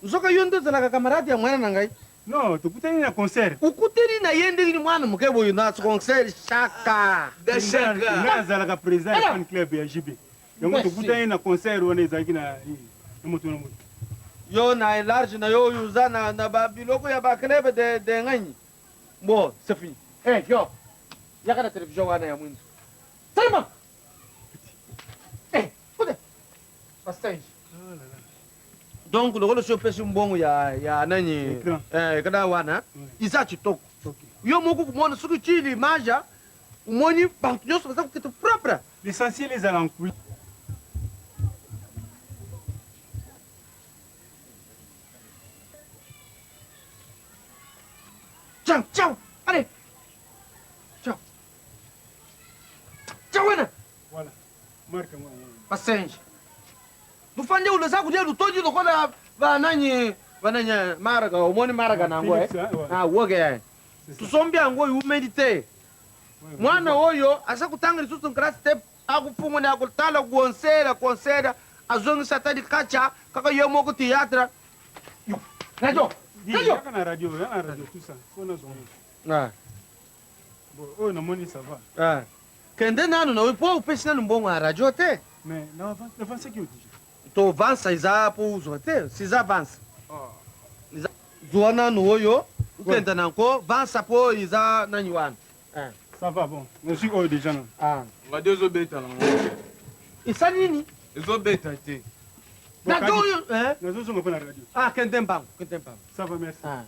B: Nzoka yo nde ozalaka camarade ya mwana na ngai.
A: Non, tokutani na concert.
B: Okutani na ye ndenge nini mwana moke boye na concert Shaka.
E: Da Shaka.
A: Nga nazalaka président ya fan club ya JB. Yango tokutani na concert wana ezalaki na na moto na moto.
B: Yo na large na yo oyo oza na na ba biloko ya ba club de de nganyi. Bon, c'est fini. Eh, yo. Yaka na télévision wana ya mwindu. Salima. Eh, kude. Pastage. Donc lokola soki opesi mbongo ya ya nani
A: Écran.
B: eh kada wana iza kitoko.
A: Okay.
B: Yo moko kumona soki tili image omoni bantu nyonso baza kokita propre.
A: L'essentiel ezala en couleur.
B: Ciao, ciao. Allez. Ciao. Ciao wana.
A: Voilà. Marque moi.
B: Basenje. Lufande uloza kulia lutoji lokola bananyi bananyi maraga omoni maraga nango eh.
A: Philips, hein, ouais.
B: Ah woke.
A: C'est ça.
B: Tusombi yango oyo te.
A: Ouais, ouais.
B: Mwana oyo aza kutanga lisusu classe te akufunguna akutala kuonsera kuonsera azongisa ata likacha kaka yo moko théâtre. Yo, Radio.
A: Dis,
B: Radio.
A: yaka na radio, yaka na radio tout ça. Faut na zongo.
B: Ah.
A: Bon, oyo namoni ça va.
B: Ah. Kende nanu na po opesi nanu mbongo ya radio te.
A: Mais na avance, na avance ki obligé.
B: To vansa eza po uzwa te, siza vansa.
A: Ah.
B: Zwa nanu oyo ukenda nanko vansa po eza nani wana. Ah.
A: Ça va bon. Je suis oyo déjà non.
B: Ah.
E: Radio ezobeta nango.
B: Esali nini?
E: Ezobeta te.
A: Bon,
B: Radio
A: Kadi,
B: oyo eh?
A: nazozonga mpo na radio.
B: Ah kende mbangu, kende mbangu.
A: Ça va merci.
B: Ah.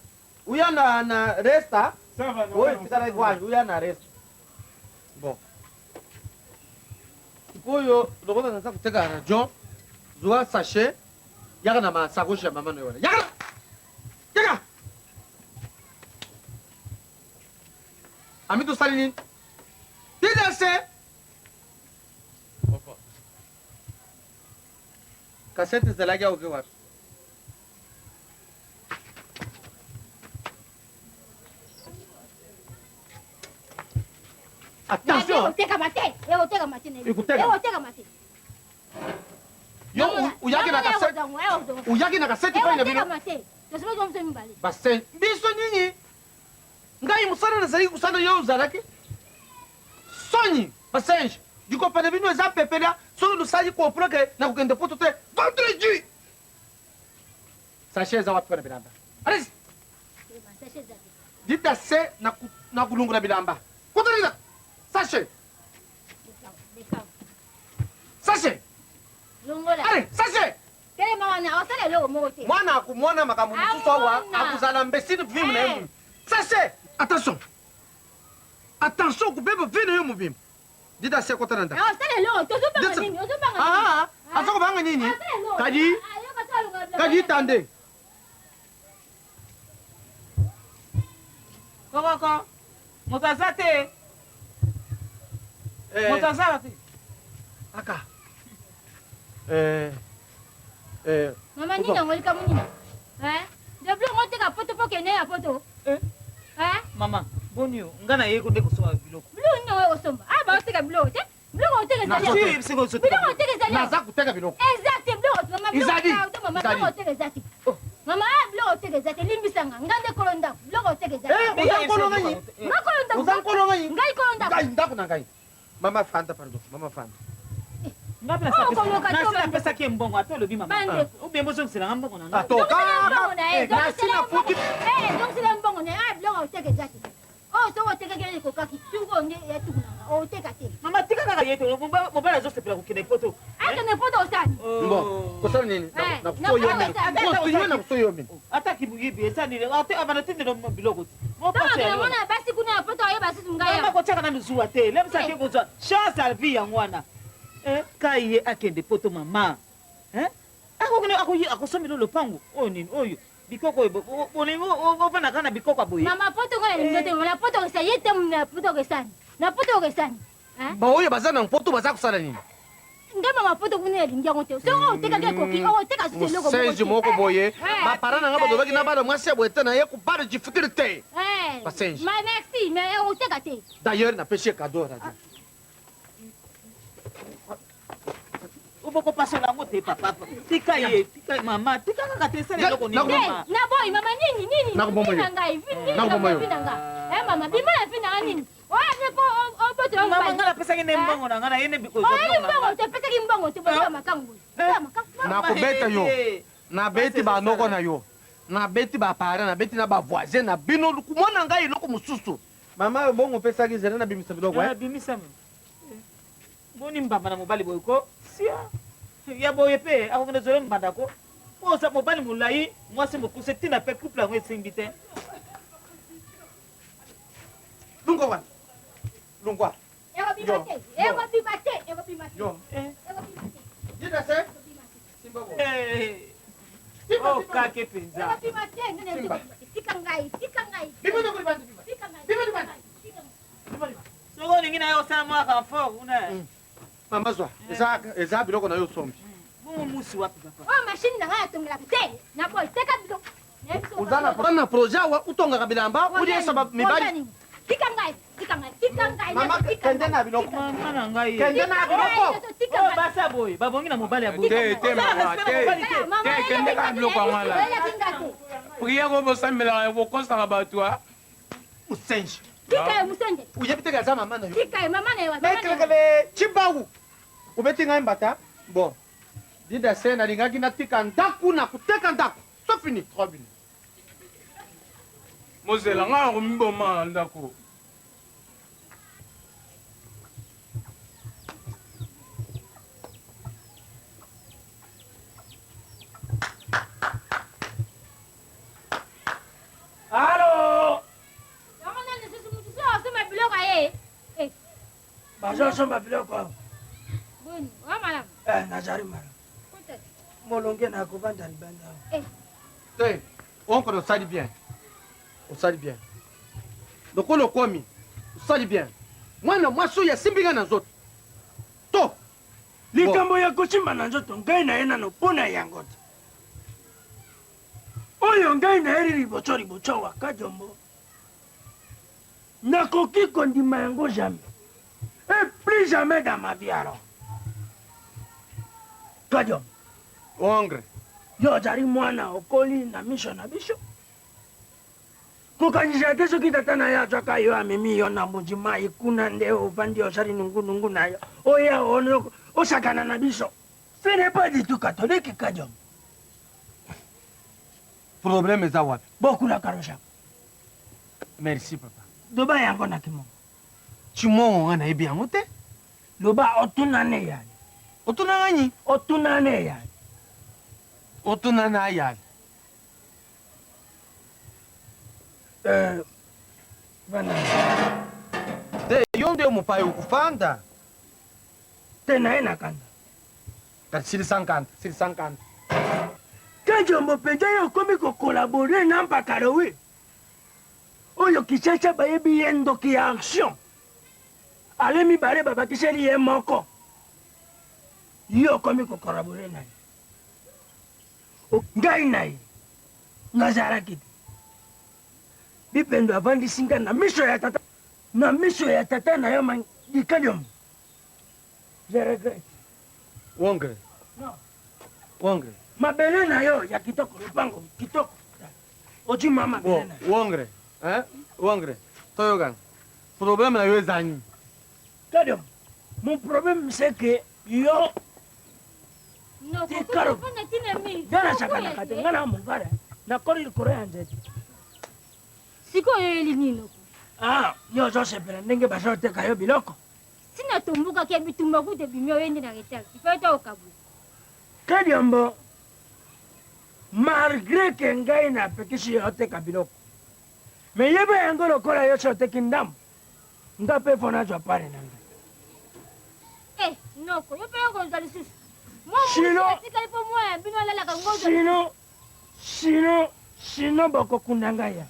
B: Uya na na resta.
A: Ça va.
B: Oyo tikala kwa uya na resta. Bon. Sikoyo lokola naza koteka radio, zwa sachet yaka na masakoshi ya mama na yo wana. Yaka! Yaka! Ami tosali nini? Tina se!
E: Papa.
B: Kasete ezalaki aoke wapi? Attention!
D: Ekotekama te, ekotekama te.
B: Ekotekama.
D: Ekotekama te.
B: Yo uyaki na kasete, uyaki na kasete epai na bino.
D: Ekotekama te. Tosomaki biso mibale.
B: Base biso nini? Ngai mosala nazalaki kosala yo ozalaki soni basenje likopa na bino eza pepela soki losali comprend ke nakokende poto te vendredi sachet eza wapi mpona bilamba allez
D: Sachet eza te.
B: dita se na kulungula bilamba kotalisa sachet
D: Bekao, bekao.
B: sachet
D: Longola.
B: allez sachet
D: Telema wana, osala eloko moko te.
B: mwana akomona makambo mosusu awa
D: Amona.
B: akozala mbesini vime na ye
D: Eh.
B: mobimba sachet attention attention kobeba vi na yo mobimba dita se kota na ndako
D: Osala eloko te, ozobanga
B: Dita-
D: nini? Ozobanga nini?
B: Ah, aza kobanga nini
D: Osala eloko te.
B: kadi
D: Ah, yo kasi alongola bilamba.
B: kadi tande.
C: Kokoko, moto aza te.
B: Eh.
C: Moto aza te.
B: Aka. Eh. Eh.
D: Mama nini yango likambo nini? Eh? De biloko oteka poto mpo kende ya poto.
C: Eh?
D: Eh?
C: Mama, boni yo, nga na ye ko nde kosomba biloko.
D: Biloko nini yango okosomba? Ah, baoteka biloko te. Biloko oteka ezali.
B: Nazo te.
C: Si, siko ozoteka
D: Biloko oteka ezali.
B: Naza koteka biloko.
D: Eza te biloko mama biloko
B: Ezali.
D: pardon, mama
B: Ezali.
D: biloko oteka eza te. Mama ah biloko oteka eza te limbisanga nga nde kolo ndako biloko oteka eza te.
B: Eh, oza nkolo ngai.
D: Nga kolo ndako.
B: Oza nkolo ngai.
D: Ngai kolo ndako.
B: Ngai ndako na ngai. Mama fanda pardon, mama fanda.
C: Nga mpe
D: Oh, koloka to
C: nasi
D: bande.
C: napesaki ye mbongo ata olobi mama.
D: Bandeko.
C: Ou bien bozongisela nga mbongo na nga.
B: Ato
D: Zongisela mbongo na ye.
B: Eh, nasi
D: Zongisela
B: nafuti.
D: mbongo. Eh, zongisela mbongo na ye. Ah biloko oteka eza te. Oyo soki otekaki ye ekokaki tuku oyo nde ya tuku na nga oteka te.
C: Mama tika kaka ye te mobali azosepela kokende poto.
D: Akende poto osani.
B: Bon, kosala nini?
D: Eh,
B: Na kusoyo
D: na-
B: mino.
D: na-
B: Continue na kusoyo mino.
C: Ata kibuyibi eza nini ate abana tindelo biloko te.
D: Ntango akende mona basi kuna ya poto ayeba susu ngai
C: Mama
D: awa.
C: kotiaka nanu zuwa te lebisaki
D: Eh.
C: kozwa chance ya vie yango wana. Eh, kai ye akende poto mama. Eh? Akokende akosombela lopango oyo nini oyo bikoko oyo bolingi ovanda kaka na bikoko ya boye.
D: Mama poto ngai nalingi te na poto okesa ye te na poto okesani. Na poto okesani. Eh?
B: Baoyo baza na mpoto baza kosala nini?
D: Ngai mama poto kuna nalingi yango te. Soki otekaki ekoki okoteka susu eloko moko
B: Mosenzi
D: te.
B: moko boye.
D: Eh.
B: Bapara na ngai balobaki na bana mwasi ya boye te na ye kobala difficulté.
D: Eh.
B: Basenzi.
D: Ma merci mais oteka te.
B: D'ailleurs napesi ye cadeau radio.
C: Obokopasola yango te papa. Tika ye, tika ye mama, tika kaka te esala eloko nini
B: Naku-
D: Te,
C: mama.
D: na boyi mama nini nini
B: Nakoboma
D: vi
B: yo.
D: na ngai vi nini
B: Nakoboma
D: na
B: yo.
D: vi na ngai. Eh mama bima na vi na ngai nini? Oya ne po obotola
C: Mama
D: mobali.
C: nga napesaki nde mbongo na nga na ye nde kozwa
D: Oyali
C: mbongo na
D: mbongo
C: nga.
D: te opesaki mbongo te boza makangu boye. Boza makangu.
B: Nakobeta yo.
C: Eh.
B: Nabeti banoko na yo. Nabeti bapara, nabeti na bavoisin na bino mwana ngai eloko mosusu. Mama bongo opesaki nzela nabimisa biloko
C: Eh, bimisa me. Boni mbamba na mobali boye ko sia ya boye mpe akokende zolo mbanda ko po oza mobali molai mwasi mokuse ntina mpe couple yango esimbi te.
B: Lungwa wana. Lungwa.
D: Ekobima
B: Yo.
D: te. Ekobima te. Ekobima te.
B: Yo.
C: Eh,
D: Ekobima te.
B: Dida se.
D: Ekobima te.
B: Simba bo.
C: eh.
B: Simba,
C: Oh,
B: simba.
C: kake mpenza.
D: Ekobima te. Nene
B: Simba.
D: ekobima te. Tika ngai. Tika ngai.
B: Bima na kulibanda bima.
D: Tika ngai.
B: Bima libanda.
D: Tika ngai.
B: Bima libanda.
C: Soki olingi na ye osala mwa renfort kuna.
B: Mama zwa. Eza eza biloko na yo sombi.
C: Bongo musi wapi papa?
D: Oyo machine na ngai atongelaka te. Na boyi teka biloko. Nayebi soki
B: Oza na na projet awa utongaka bilamba uliesa ba- mibali.
D: Tika ngai. Tika ngai. Tika ngai.
B: Mama
D: Tika
B: kende
D: ngai.
B: na biloko.
C: Mama na ngai.
B: Kende na biloko.
D: Tika
C: Oyo
D: ngai.
C: basi ya boye babongi na mobali ya boye.
E: Te, te,
C: Osala
E: mama,
C: respect na
E: te.
C: mobali te.
D: Mama,
E: Te, kende kaka biloko yango wana.
D: oyelaki nga te.
E: Prière oyo bosambelaka bokosaka bato a.
B: Musenji.
D: Tika ye musende.
B: Oyebi te aza mama na yo.
D: Tika ye mama na ye wa- mama na ye wa.
B: Mekelekele chibawu. Obeti ngai mbata. Bon. Dida se nalingaki natika ndako na koteka ndako. So fini. Trop bien.
E: Mozela nga akomiboma na ndako.
F: Alo,
D: Yango nani lisusu mutu soki asomba biloko ya ye. Eh,
F: bazosomba biloko awa.
D: boni, oya malamu.
F: Eh, nazali malamu.
D: Kota te.
F: Molonge na kovanda libanda awa.
D: Eh,
B: Te, oncle osali bien. Osali bien. Lokola okomi, osali bien. Mwana mwasi oyo asimbi ngai na nzoto. To.
F: Likambo ya kosimba na nzoto ngai na ye nano mpo na yango te. Oyo ngai nayeli liboso liboso awa Kadiombo. Nakoki kondima yango jamais. Et plus jamais dans ma vie alors. Kadiombo,
B: Ongre.
F: yo ozali mwana okoli na miso na biso. Kokanisa te soki tata na ye azwaka yo amemi yo na mbuji mai kuna nde ovandi osali nungunungu na yo oya ono osakana na biso. Ce n'est pas du tout catholique, Kadiombo.
B: Problème eza wapi?
F: Bokula karosha.
B: Merci papa.
F: Loba yango na kimongo.
B: Chimongo nga nayebi yango te.
F: Loba otuna ne yali.
B: Otuna nganyi?
F: Otuna ne yali.
B: Otuna na yali.
F: Euh, vanda.
B: Te, yo nde mopaya okufanda.
F: Te na ye na kanda.
B: Kasi 650, 650.
F: Kadiombo mpenza yo okomi kokolabore na mpakalowi. Oyo Kinshasa bayebi ye ndoki ya action. Ale mibale babakiseli ye moko. Yo okomi ko collaborer na ye. Ngai na ye nazalaki te. Bipendo avandisi ngai na miso ya tata na miso ya tata na yo Dikadiom. Je regrette.
E: Wongre.
F: Non.
E: Wongre.
F: Mabele na yo ya kitoko lopango kitoko. Oti mama
E: bon, Wongre. Hein? Wongre. Toyokana. Problème na yo eza nini?
F: Kadiom. Mon problème c'est que yo tikalo nga nasakanaka te nga na mongala nakoli likolo ya nzete
D: sikoyo oyeli nini noko
F: ah, yo ozosepela ndenge bazoteka yo biloko
D: si natombokaki ya bitumba kuta ebimi oye nde na retard ifai ta okabula
F: kadiombo malgré ke ngai napekisi yo oteka biloko me yeba yango lokola yo so oteki ndambo nga mpe fo nazwa pare na ngai
D: eh, noko yo mpe okozwa lisusu mwatikali mpo mwa ya bino alalaka
F: ngosino sino sino bokokunda ngai ya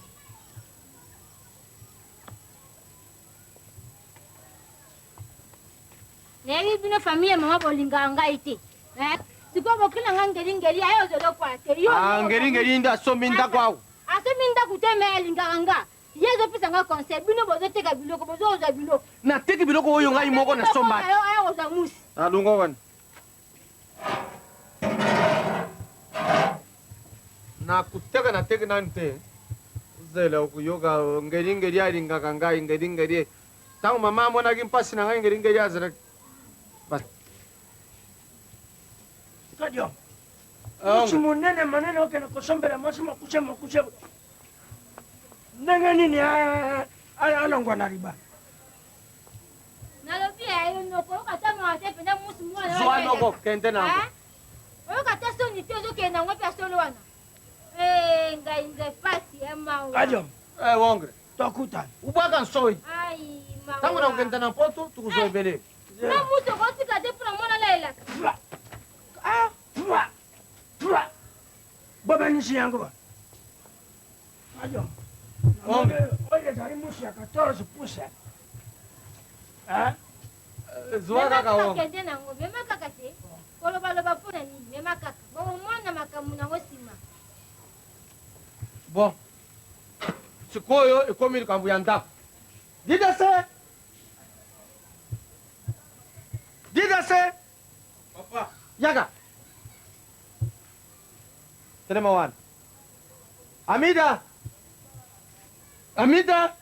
D: Nayebi bino famille ya mama bolingaka ngai te. Eh? Sikoyo bokila ngai ngelingeli aye ozolokwa te. Yo
E: ah, ngelingeli nde asombi ndako awa.
D: Asombi ndako te me alingaka nga. Ye azopesa nga conseil bino bozoteka biloko bozozwa biloko.
E: Nateki biloko oyo ngai moko nasombaki.
D: Ayo kozwa musi.
E: Alongwa wana. Nakuteka nateki nanu te. Zela okoyoka ngelingeli alingaka ngai ngelingeli. Ntango mama amonaki mpasi na ngai ngelingeli azalaki
F: Kadio. Musi monene monene okende kosombela mwasi mokuse mokuse ndenge nini alongwa na libala
D: nalobi ya yo noko oyoka ata mawa te mpenza musu mwana
E: zwa noko kende na yango
D: oyoka ata soni te ozokende yango mpe ya solo wana eh, ngai ngai pasi ya mawa
F: Kadio.
E: Eh, wongre
F: tokutana
B: ubwaka nsoi ntango nakokenda na mpoto tokozwa ebele
D: na mutu okotika te mpona mwana alayelaka
F: bobanisi yango ajo oyo ezali musu ya 14 pouce
E: zwa kaka
D: kende nango mema kaka te kolobaloba mpo na nini mema kaka bokomona makambo nango nsima
B: bon sikoyo ekomi likambo ya ndako didase didase
E: papa
B: yaka telema wana amida amida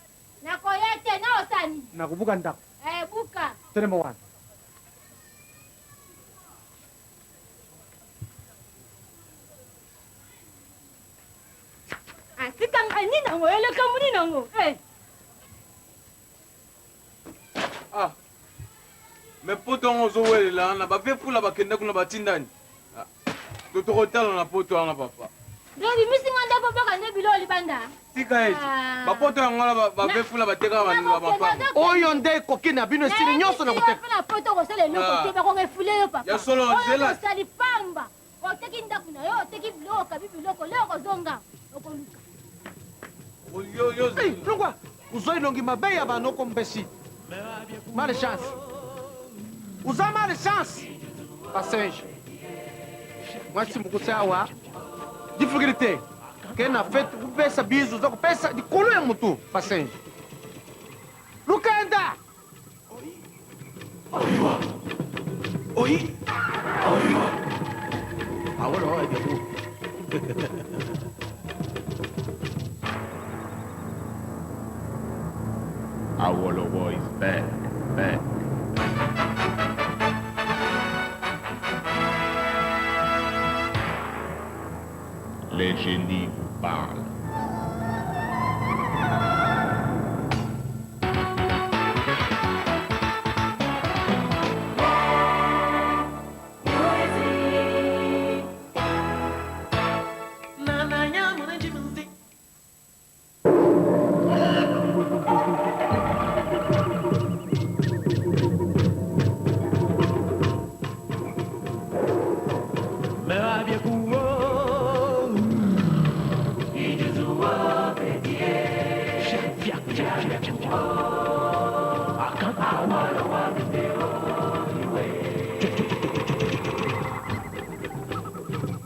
D: nakoya te na osani
B: nakobuka ndako
D: eh, buka
B: telema wana
D: Atika ngai nini yango elekambo nini yango eh.
E: Ah. Mais poto yango ozowelela wana bave fula bakenda kuna batindani ah. To tokotala na poto wana papa.
D: Donc bimisi nga ndako baka nde biloko libanda.
E: Tika ete ah. bapoto yango wana bave fula batekaka bampango.
B: Oyo nde ekoki na bino esili nyonso na koteka.
D: Na poto okosala eloko te bakorefule yo papa.
E: Ya solo nzela.
D: Osali pamba. Oteki ndako na yo, oteki biloko, okabi biloko, leo okozonga, okoluka.
B: Hey, longwa uzwa elongi mabe ya banoko mbesi mal chance uza mal chance basenje mwasi mokuse awa difficulté ke na fete kupesa bizu uza kupesa likolo ya motu basenje lukenda
G: Oyi. Awolowo Ìjẹ̀bú.
H: Awolowo is back, back. Les génies vous parlent.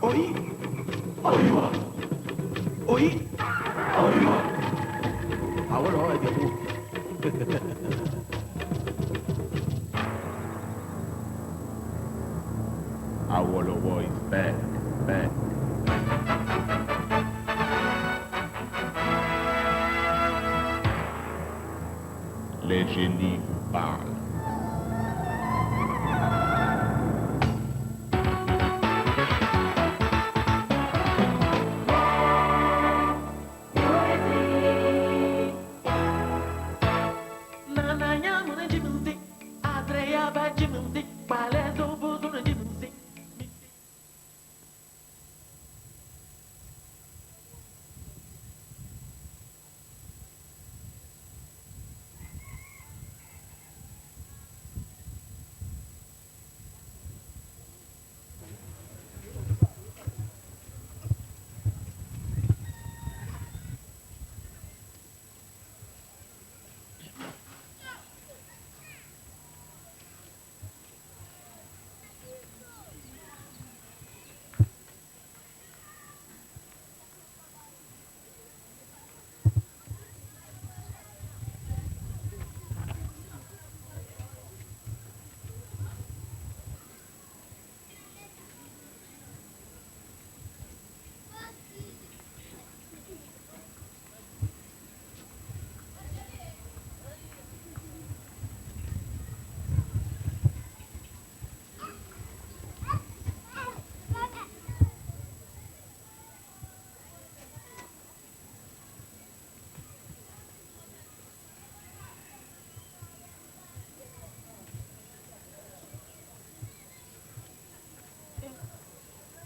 G: Oyi. Oyiwa. Oyi. Oyiwa. Awolowo Ìjẹ̀bú.
H: Awolowo is back, back. Les génies vous parlent.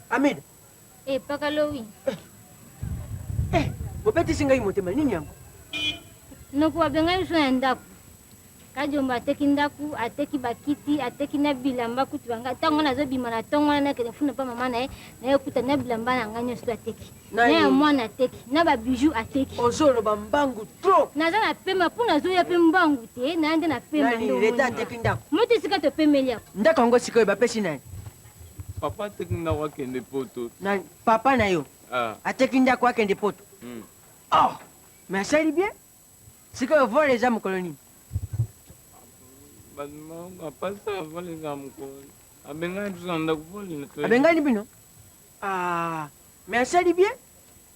F: Amida.
D: Eh, paka lowi.
F: Eh, bobetisi ngai motema nini yango?
D: Noko abengai biso na ndako. Kadiombo ateki ndako, ateki bakiti, ateki na bilamba kutu banga. Ntango nazobima na ntongo wana nakende funa pa mama na ye, naye kuta na bilamba na ngai nyonso ateki. Na ya mwana ateki, na ba bijoux ateki.
F: Ozoloba mbangu trop.
D: Naza na pema mpo nazoya mpe mbangu te, naya nde na pema.
F: Nani leta ateki ndako?
D: Moto esika topemeli yako.
F: Ndako yango sikoyo bapesi nani?
I: Papa ateki ndako akende poto.
F: Na papa na yo?
I: Ah.
F: Ateki ndako akende poto. Oh, mais asali bien. Sikoyo vol eza mokolo nini?
I: Apasa vol eza mokolo. Abengani biso na ndako vol.
F: Abengani bino? Ah, mais asali bien.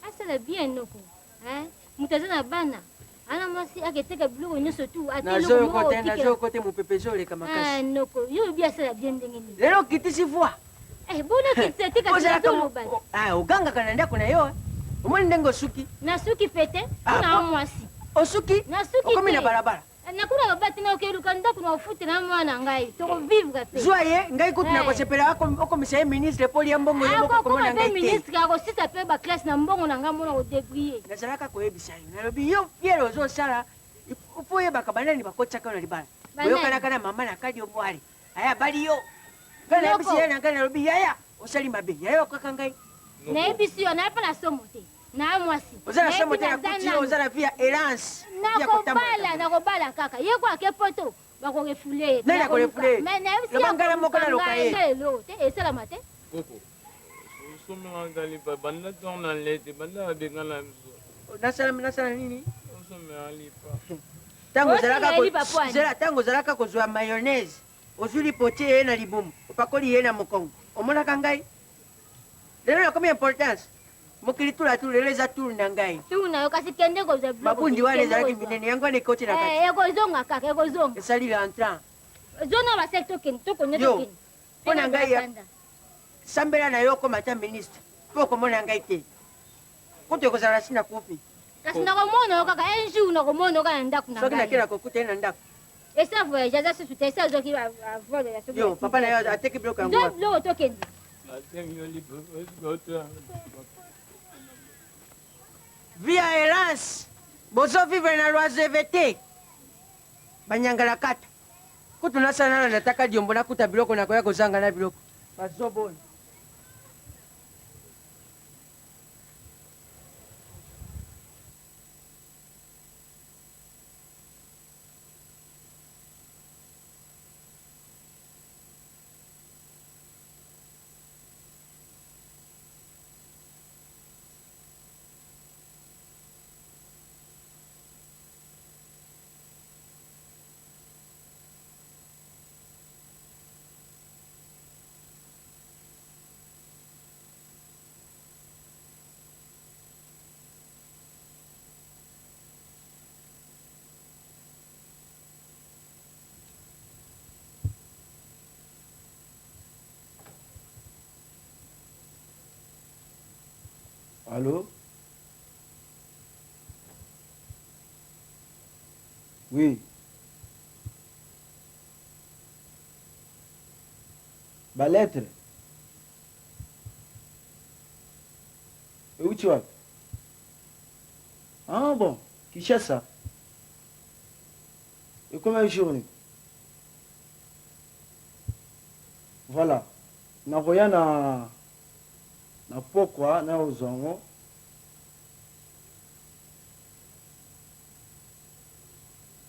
D: Asala bien noko. Hein? Moto aza na bana. Ana mwasi aketeka biloko nyonso tu.
F: Nazoyoka te, nazoyoka te, mopepe ezoleka makasi.
D: Ah, noko, yo oyebi asala bien ndenge nini?
F: Lelo okitisi voix.
D: Eh, bona kitisa te kasi nazoloba.
F: Ah, ogangaka na ndako na yo. Omoni ndenge osuki?
D: Nasuki pete, mpona wa mwasi.
F: Osuki?
D: Nasuki te.
F: Okomi na balabala.
D: Nakuna baba te nakokeluka ndako na kofutela mwana ngai tokovivre pe.
F: Zwa ye ngai kutu nakosepela okomisa ye ministre mpo lia mbongo ye moko komona
D: akokoma
F: ngai
D: mpe
F: te.
D: ministre akosisa mpe baklasse na mbongo na ngai mona kodebrie.
F: Nazalaka koyebisa yo, nalobi yo fiere ozosala mpo oyebaka banani bakotisaka yo na libala.
D: Banani?
F: Oyokanaka na mama na kadi obwale aya bali yo. Ngai nayebisi ye na ngai nalobi yaya osali mabe yaya okaka ngai.
D: Nayebisi yo naye mpe na somo te na mwasi.
F: Oza na somo te
D: Nayebi
F: nakuti
D: naza
F: yo oza na vie ya errance.
D: Nakobala nakobala kaka ye ko ake poto bakorefule ye.
F: Nani akorefule ye?
D: Mais nayebisi
F: Loba ngai na moko naloka ye.
D: lelo te esalama te.
I: Koko. Osomela lipa banda ntongo na lete banda babengana biso.
F: Nasala nasala nini?
I: Osomela lipa.
F: Tango
D: Osomela
F: ozalaka
D: lipa po ani?
F: zela tango ozalaka kozwa mayonnaise ozwi lipotie ye na libumu opakoli ye na mokongo omonaka ngai lelo nakomi importance mokili tula tu lelo eza tour na ngai
D: Tuna yo kasi kende kozwa biloko.
F: mabundi wana
D: kende
F: ezalaki
D: kozwa.
F: minene yango wana ekoti na kati
D: Eh, ekozonga kaka ekozonga.
F: esali l'entrant
D: Zona baseki tokende tokende
F: Yo,
D: tokende.
F: mpo na ngai ya- sambela na yo okoma ata ministre mpo okomona ngai te kutu ekozala si nakufi
D: Kasi nakomona yo kaka un jour nakomona yo kaka na ndako na
F: soki
D: ngai.
F: nakela kokuta ye na ndako
D: Esa voyage aza susu te esa azwaki avole ya soki.
F: yo papa na yo ateki biloko yango
D: Zwa
F: wapi?
D: biloko tokende.
I: Ateki yo lipa oto.
F: Via errance bozovivre na loisevete banyangala kata kutu nasala nalanda taka diombo nakuta biloko nakoya kozanga na biloko bazobona.
J: Allô? Oui. Ba lettre? Euti wapi? Ah bon, Kinshasa. Ekomi jour nini? Voilà. Nakoya na na pokwa na ozwa yango.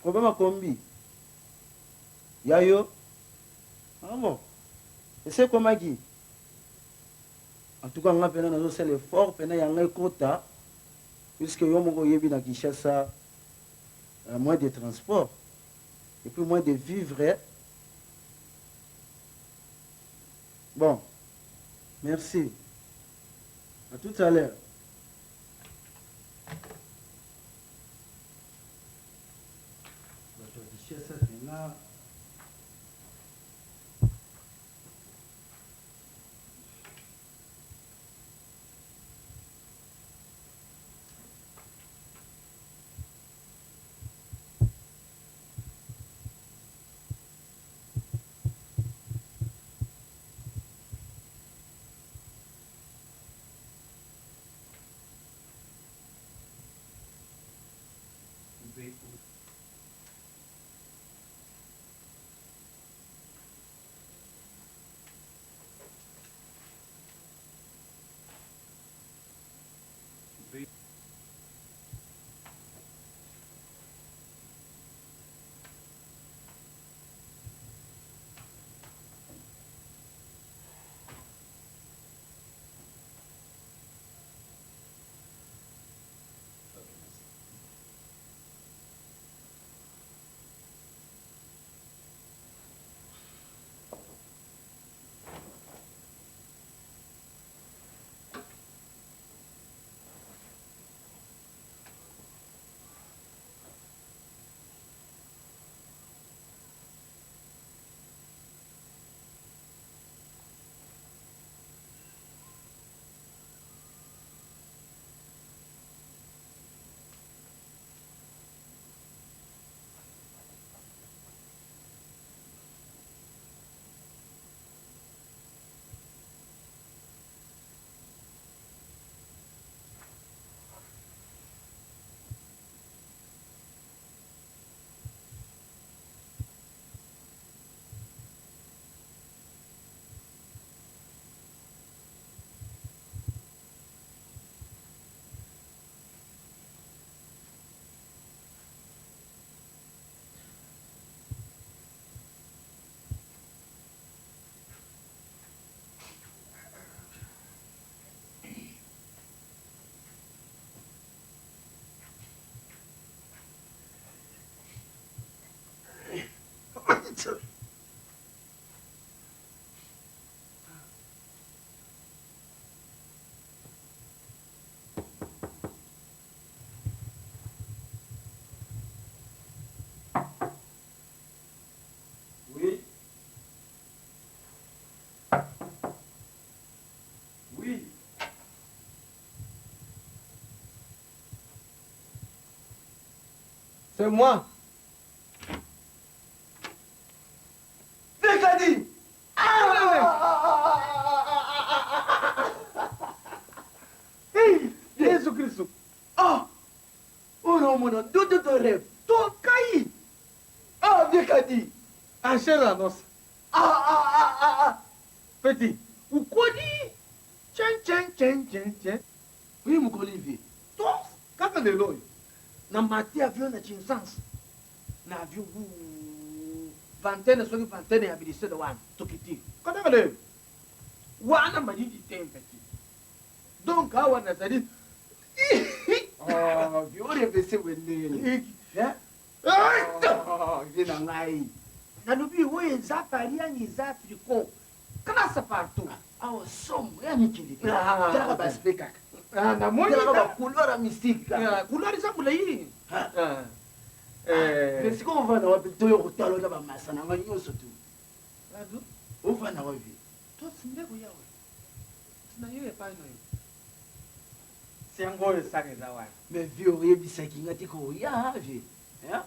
J: Problème ya kombi ya yo. Ah bon. Ese ekomaki? En tout cas nga pena nazosala effort pena ya ngai ekota puisque yo moko oyebi na Kinshasa euh, moins de transport et puis moins de vivre. Bon, merci. À tout à l'heure. Bato ya Kinshasa pena Oui. Oui.
B: C'est moi. Dekadi! Hey, Yesu Kristo. Ah! Oyo omona ndoto to rêve. To kai. Ah, Dekadi.
E: Enchaîne la noce.
B: Ah, ah, ah, ah, ah.
E: Petit, ukoli. Tchen, tchen, tchen, tchen, tchen.
B: Oui, mokoli vie.
E: To, kaka lelo oyo.
B: Na mati avion na Chinsansa. Na avion wuu. Vingtaine soki vingtaine ya bilisele wana tokiti.
E: Kaka lelo. Wana malili te petit. Donc awa nazali.
J: Oh, vieux orevese wendele. Eh? Oh, vieux na ngai.
B: Nalobi oyo eza Paris ani eza Africo. Classe partout.
J: Awa somo ya mikili te.
B: Ah,
J: Talaka ba aspect kaka.
E: Ah, namoni
J: Talaka ba couloir ya mystique kaka.
B: Ah, couloir eza molai.
J: Ah.
E: Eh.
J: Mais sikoyo ovanda wapi toyo kotala na bamasa na ngai nyonso tu. Ovanda wapi?
B: Tosi ndeko yawe. Tina yo epai na yo.
E: Yango oyo saka eza wana.
J: Mais vieux oyebisaki nga te koya vieux. Hein?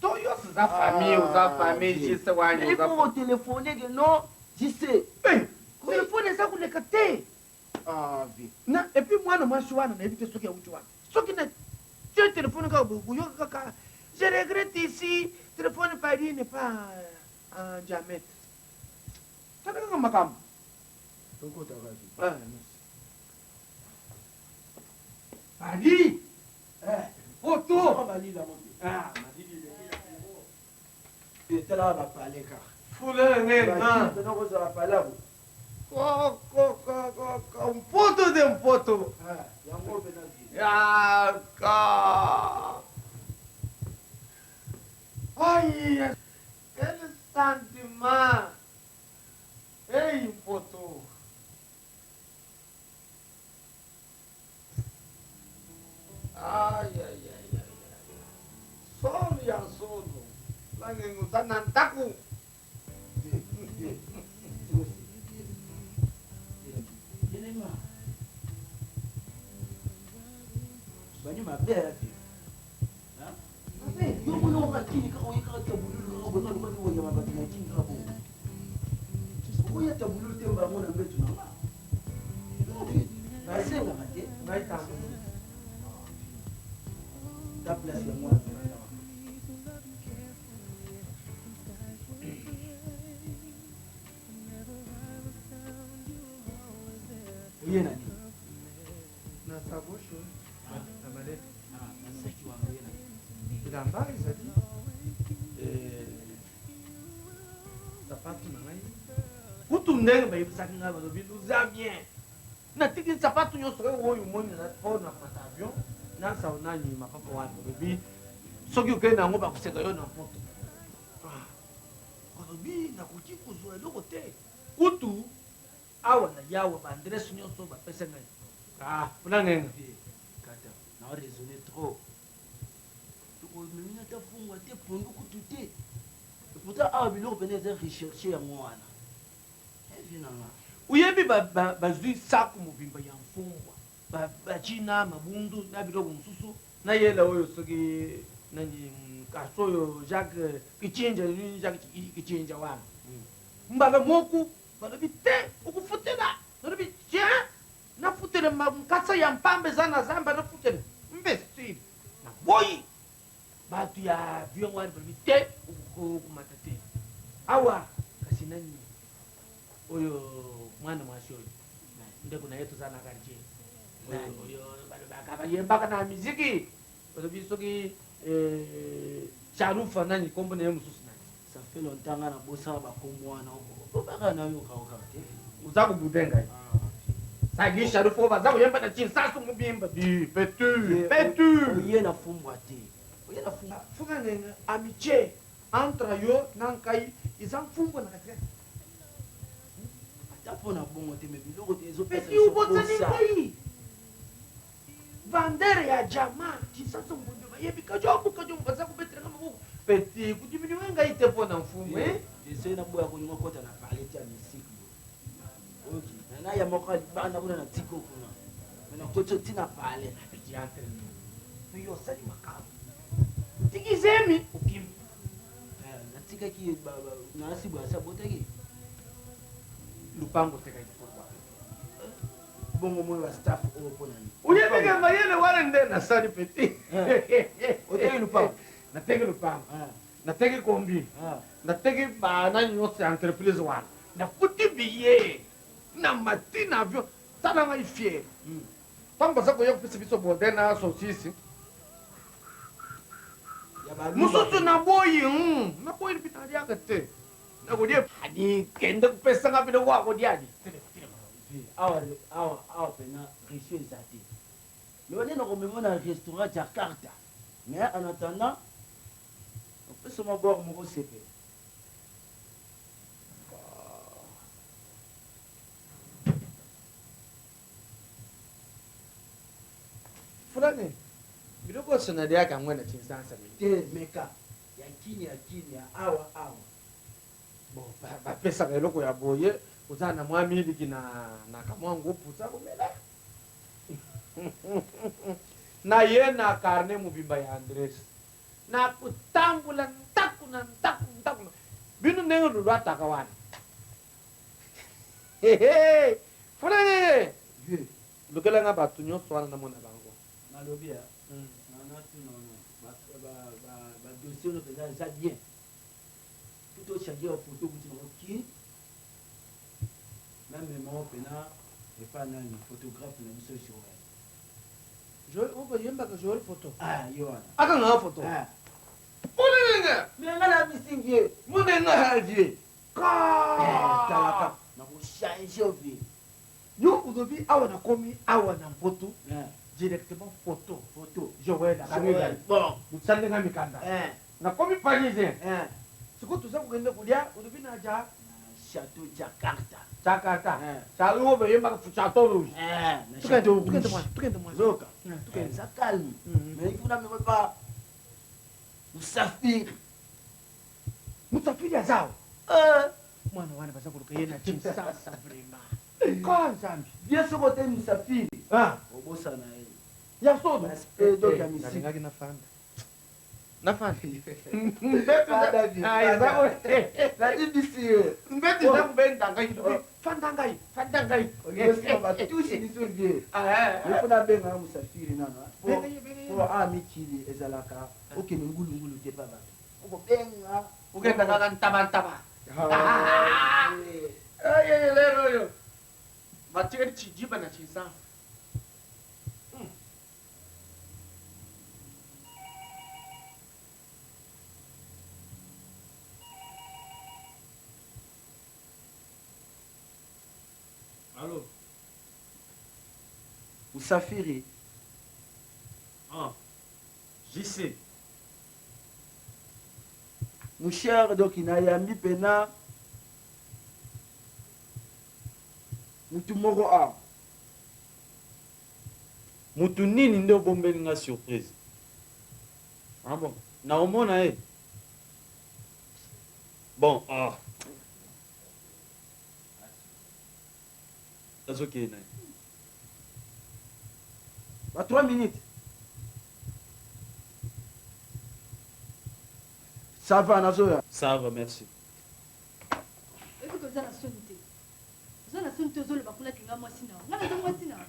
E: To yo oza famille, oza famille, juste wani
J: oza. Il faut téléphoner que non, juste.
B: Eh, téléphone eza koleka te.
J: Ah vieux.
B: Na et puis mwana mwasi wana nayebi te soki awuti wapi. Soki na tie téléphone kaka boye koyoka kaka je regrette ici téléphone Paris n'est pas en diamètre. Tala kaka makambo.
J: Tokotaka vieux.
B: Ah, Paris.
J: Eh,
B: Poto.
J: Malili yango te.
E: Ah, malili
J: eleki. Tala ba palais kaka.
E: Fula ngenga.
J: Ba kozala palais bo.
E: Ko ko ko ko ko mpoto de mpoto.
J: Ah, yango pena vie.
E: Ya ka. Ai, quel sentiment. Ei, mpoto. Ai, ai, ai, ai, ai. Solo ya solo. Lange oza na ndako.
J: Banyo mabe ya te. Mabe, yo mona oka kini kaka oye kaka tabululu kaka bonga lokola oyamba bato na kini kaka bongo. Okoya tabululu te bango na mbeto na nga. Basengaka te.
B: Ngai tabululu.
J: Ta place ya mwana. Oye na nini?
B: Na sabosho. Na malete.
J: Na saki wana oye na nini?
B: Bilamba ezali. Sapatu na ngai. Kutu ndenge bayebisaki ngai balobi luza bien. Natiki sapatu nyonso kaka oyo omoni na mpo na komata avion nasao nani mapapa wana balobi soki okei na yango bakoseka yo na mpoto. Balobi nakoki kozwa eloko te. Kutu awa na yawa ba adresse nyonso bapesa ngai. Ah, mpona ngenga.
J: Kata, na raisonner trop. Tokomemi ata fungwa te, pondu kutu te. Et pourtant awa biloko pene eza recherche yango wana. Eh, vieux na nga.
B: Oyebi bazwi saku mobimba ya mfungwa bachina mabundu na biloko mosusu na yela oyo soki nani kasi oyo Jacques Kichinja Jacques Kichinja wana mbala moko balobi te okufutela nalobi tiens nafutela nkasa ya mpamba eza na zamba nafutela imbecile naboyi bato ya avion wana balobi te okomata te awa kasi nani oyo mwana mwasi oyo ndeko na ye toza na quartier oyo balobaka bayembaka na miziki balobi soki charufa nani kombo na ye mosusu nani.
J: Ça fait longtemps nga nabosaka bakombo wana obaka na yo kaokaka te.
B: Oza kobude ngai sagi charufa oyo baza koyemba na kinsasu mobimba bi petu petu.
J: Oye na fumbwa te. Oye na fumbwa.
B: Fuka ngenga amitié entre yo na ngai eza mfumbwa na katikati.
J: Ata mpo na bongo te, mais biloko te ezopesa
B: Petit obosani ngai vendeur ya jama kinsasu mobimba bayebi kajombo kajombo baza kobetelanga maboko petit kodiminue ngai te mpo na mfumu.
J: Ese naboya kolinga okota na parle te ya misike boye. Oyoki na ya moko ya libanda kuna na tiko kuna me nakoti ntina parle.
B: Petit entre nous yo osali makambo tiki zemi okimi.
J: Natikaki nasi boye asi abotaki
B: lupango otekaki pourquoi?
J: Bongo moi ba staff oyo mpo na nini?
E: Oyebike mayele wana nde nasali petit.
J: Oteki lupango?
B: Nateki lupango, nateki kombi, nateki banani nyonso ya entreprise wana, nafuti billet na mati na avion. Tala ngai fier ntango baza koya kopesa biso bode na sosisi mosusu naboyi naboyi mpe naliaka te nakolia adi kende kopesanga biloko akolia di.
J: Awa awa awa pena reçu eza te. Mais wana nakomema na restaurant Jakarta. Mais en attendant opesa mwa bord moko sepela.
B: Fulani biloko nyonso naliaka yango na Kinshasa mingi.
J: Te meka ya kini ya kini ya awa awa.
B: Bon, bapesaka eloko ya boye oza na mwa miliki na kamwa ngupu oza komela.
E: Naye na carnet mobimba ya adresse. Nakotambola ndako na ndako ndako na bino ndenge lulu ataka wana. Fulani!
J: Vieux.
E: Lukela nga bato nyonso wana namona bango.
J: Nalobi ya natuna ba dossier oyo mpenza eza bien. Tout ochange ya photo kuti nango kin namema ngo mpena epa nani photographe na biso Joël.
E: Joël oyo bayembaka Joël photo.
J: Ah, ye wana.
E: Akangaka photo.
J: Ah.
E: Monenga!
J: Mais nga na bisi vieux.
E: Monenga
J: vieux.
E: Ka!
J: Talaka nakochange yo vieux.
E: Yo olobi awa nakomi awa na mpoto directement photo.
J: Photo.
E: Joël akangi ngai.
J: Bon.
E: Mosali nga mikanda. Nakomi parisien. Sikoyo toza kokende kolia olobi na ja
J: Château Jakarta.
E: Jakarta. Oyo bayembaka Château Rouge.
J: Na Château Rouge.
E: Tukende mwana.
J: Zoka.
E: Tukende.
J: Eza calme. Mais il faut namema pa Musafiri.
E: Musafiri aza awa. Mwana wana baza koluka ye na Kinshasa vraiment. Ka Nzambe.
J: Bien soki otei Musafiri. Obosana ye.
E: Ya solo.
J: Aspect donc ya musique.
E: Nalingaki nafanda. Nafanda.
J: Nayebisi yo.
E: Mbeti eza kobenda ngai. Fanda ngai, fanda ngai.
J: Batusi biso vie. Il faut nabenga Musafiri nano. Po a mikili ezalaka okende ngulungulu te pa bato. Okobenga.
E: Okenda kaka ntaba ntaba. Lero oyo. Batikali chijiba na chinsansa.
I: Allô?
J: Musafiri.
I: Ah, JC.
J: Mon cher, donc nayambi pena mutu moko a.
I: Mutu nini nde obombeli nga surprise? Ah bon, naomona ye. Bon, ah. Nazokende na ye.
J: Ba 3 minutes. Ça va, nazoya.
I: Ça va, merci.
K: Oyebi ke oza na soni te. Oza na soni te ozoloba kuna ke nga mwasi na yo. Nga naza mwasi na yo.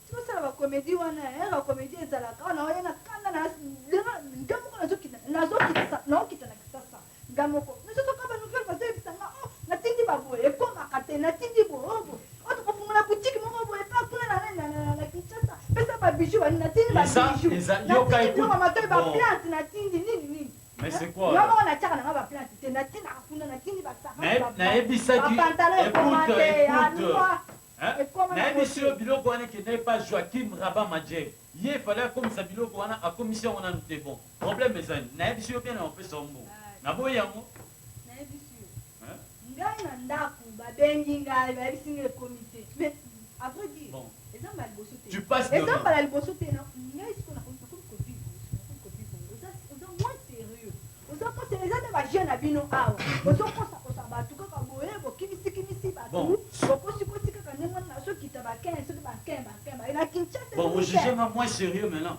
K: Tika osala ba comédie wana, eh, ba comédie ezalaka wana oya na kanda na nga moko nazokita nazokita naokita na Kisasa. Nga moko. Nazosoka ba nouvelle bazoyebisa nga, oh, natindi ba boye ekomaka te, natindi boye, oh boye. Oh, tokofungola boutique moko boye pa kuna na na na na Kinshasa. Pesa ba bijoux ba natindi ba bijoux.
I: Yoka
K: Natindi biloko ya matoi ba
I: Bon.
K: plante natindi nini nini.
I: Mais c'est quoi
K: Nga
I: alors?
K: moko natiaka na nga ba plante te, natindaka kuna natindi ba saka
I: Nayebisaki
K: ba pantalon ekoma
I: écoute,
K: te,
I: écoute.
K: alua.
I: Hein?
K: Ekoma na
I: Nayebisi
K: bote.
I: yo biloko wana ekendaki pa Joachim Rabat Majek. Ye fallait akomisa biloko wana akomisi yango nanu te bon. Problème eza nini? Nayebisi yo bien na opesa yo mbongo. Naboyi yango.
K: Nayebisi yo.
I: Hein?
K: Ngai na ndako babengi ngai bayebisi ngai ekomi te. Mais à vrai dire,
I: Bon.
K: eza mbala liboso te.
I: Tu passes
K: Eza
I: demain.
K: mbala liboso te na ngai sikoyo nakomi nakomi kovivre nakomi kovivre. Oza oza moins sérieux. Oza moins sérieux eza nde ba jeune na bino awa. Ozokosakosa bato kaka boye bokimisi kimisi bato.
I: Bon.
K: Bokosikosi kaka ndenge wana nazokita ba 15 soki ba 15 ba 15 ba na Kinshasa.
I: Bon,
K: ezali
I: ojuge
K: te.
I: nga moins sérieux maintenant.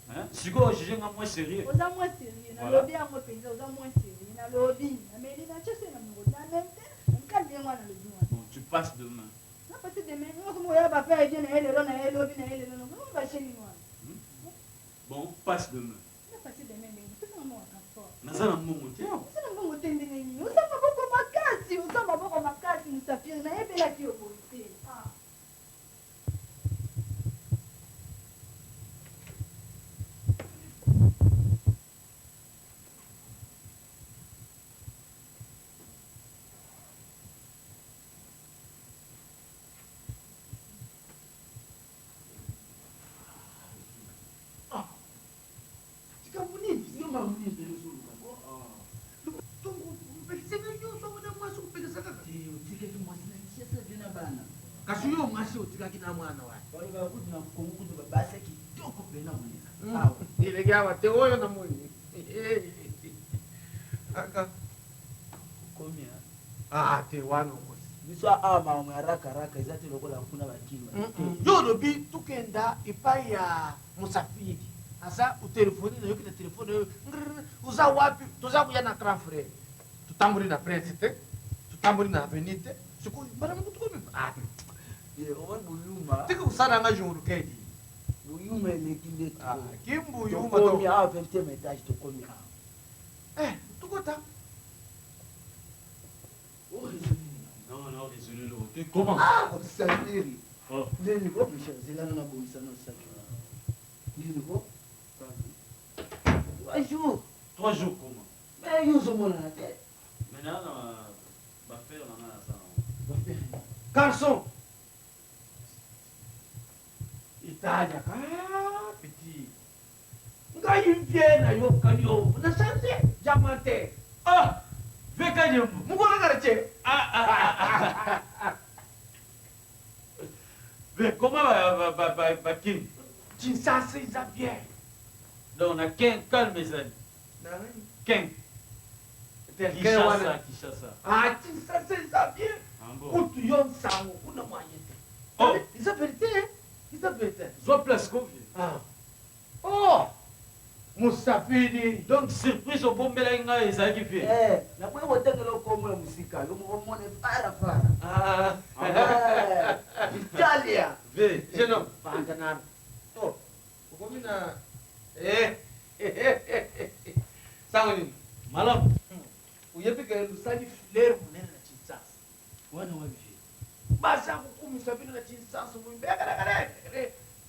I: Hein? Sikoyo ojuge nga moins sérieux.
K: Oza moins sérieux.
I: Voilà.
K: Nalobi yango mpenza oza moins sérieux. Nalobi nameli na tioso na mongo nameli te namika ndenge wana nalobi wana.
I: Bon, tu passes demain.
K: Na pasi demain nga komo ya ba père bien na ye lelo na ye lobi na ye lelo na komo ba chéri wana.
I: Bon, passe demain.
K: Na pasi demain ndenge pesa nga mwa transport.
I: Naza na mbongo te awa.
K: Oza na mbongo te ndenge nini? Oza maboko makasi, oza maboko makasi Musafiri, nayebelaki yo boye te. Ah.
B: Likambo nini? Yo makambo nini mpenza ozoluka? Tongo opekisaka nyonso wana mwasi opekisa kaka.
J: Otikaki mwasi na Kinshasa vie na bana.
B: Kasi yo mwasi otikaki na mwana wana.
J: Balobaka kutu na Kongo kutu babasi ya kitoko mpenza koleka. Awa.
E: Eleki awa te oyo namoni. Kaka.
J: Okomi, hein?
E: Ah, te wana okosi.
J: Biso awa makambo ya raka raka eza te lokola kuna ba kin.
B: Yo olobi tokenda epai ya Musafiri. Aza otelefone nayoki na telefone oyo ngrrr, oza wapi? Toza koya na grand frère. Totamboli na prince te, totamboli na avenue te. Sikoyo mbala moko tokomi ah.
J: Ye omoni boyuma.
B: Tika kosala nga jongolukedi.
J: Boyuma eleki nde trop.
B: Ah, kimbuyuma to.
J: Tokomi awa 20e étage tokomi awa.
B: Eh, tokota.
I: Non, non, raisonner le côté. Comment
J: Ah, Samiri. Oh. Nini ko Michel, zela na bongisa na saki. Nini ko? 3 jours.
I: 3 jours comment?
J: Mais yo ozomonana te.
I: Maintenant, na ba faire na nga na ça.
J: Ba faire.
B: Garçon. Italia. Ah, petit. Ngai vie na yo kanyo. Na change diamante.
I: Ah! Veka nyembo.
B: Mukolo quartier.
I: Ah ah ah. ah. Mais comment ba ba ba ba king?
B: Kinshasa eza bien.
I: Donc na king calme ezali. King. Kinshasa, Kinshasa.
B: Ah, Kinshasa eza bien.
I: Ah bon.
B: Kutu yo nsango kuna moyen te.
I: Oh.
B: Eza vérité, hein? Eza vérité.
I: Zwa place ko vieux.
B: Ah. Oh! Musafiri.
I: Donc surprise obombelaki ngai ezalaki vie.
J: Eh, nakoki kotangela okombo ya mosika yo moko mone fara fara.
B: Ah.
J: Eh, Italia.
I: Ve.
B: Jeune homme, vanda nanu. Oh, okomi na eh. Sango nini?
I: Malamu.
B: Oyebi ke losali fleur monene na Kinshasa.
J: Wana wapi vie?
B: Baza kokumisa bino na Kinshasa boye.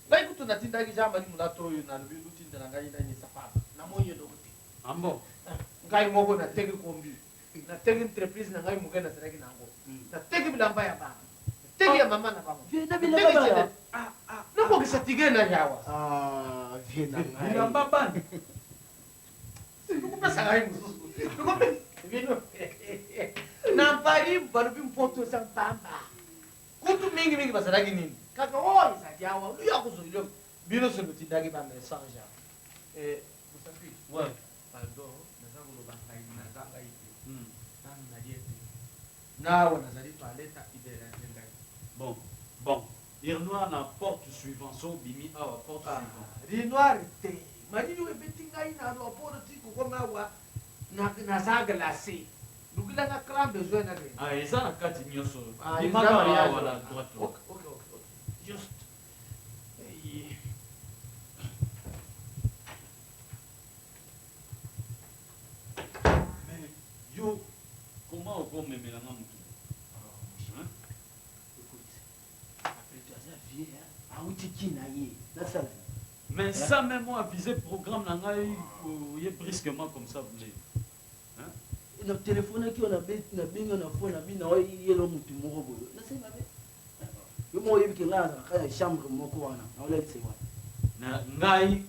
B: Ngai kutu natindaki Jean Marie Mulato oyo nalobi lutindela ngai nani sapato. Namoni eloko te.
I: Ah bon?
B: Ngai moko nateki kombi. Nateki entreprise na ngai moke nazalaki na yango. Nateki bilamba ya bana. Nateki ya mama na bango.
J: Vie na bilamba bana.
B: Ah ah. Nakokisa tige na yawa.
J: Ah, vie na ngai.
I: Bilamba bana.
B: Nakopesa ngai mosusu. Bino. Na Paris balobi mpoto eza mpamba. Kutu mingi mingi bazalaki nini? Kaka oyo ezali awa, luya kozwa eloko. Bino soki botindaki ba message awa. Eh, Musafiri.
I: Ouais.
B: Pardon, naza koloba ngai naza ngai te. Nanu nalie te. Nawa nazali toilette iderange ngai.
I: Bon, bon. Renoir na porte suivant, so bimi awa porte
B: ah,
I: suivant.
B: Renoir te. Malili oyo ebeti ngai na aéroport ti kokoma awa naza glacé. Lukilanga grand besoin na
I: Ah, eza na kati nyonso.
B: Ah,
I: Bimaka
B: eza mariage.
I: awa na droite.
B: Ok, ok, ok. Juste. Eh.
I: Mais yo, comment okomemela nga motu? Hein?
J: Écoute, après toi, aza vie, hein? Awuti ki na ye, nasala.
I: Mais ça même moi avisé programme na ngai oye brusquement comme ça vous Hein?
J: Na téléphone ki na bengi na phone na bino oyelo mutu moko boye. Nasali mabe. Yo moko oyebi ke ngai nazalaka ya chambre moko wana, naolakisa wana.
I: Na ngai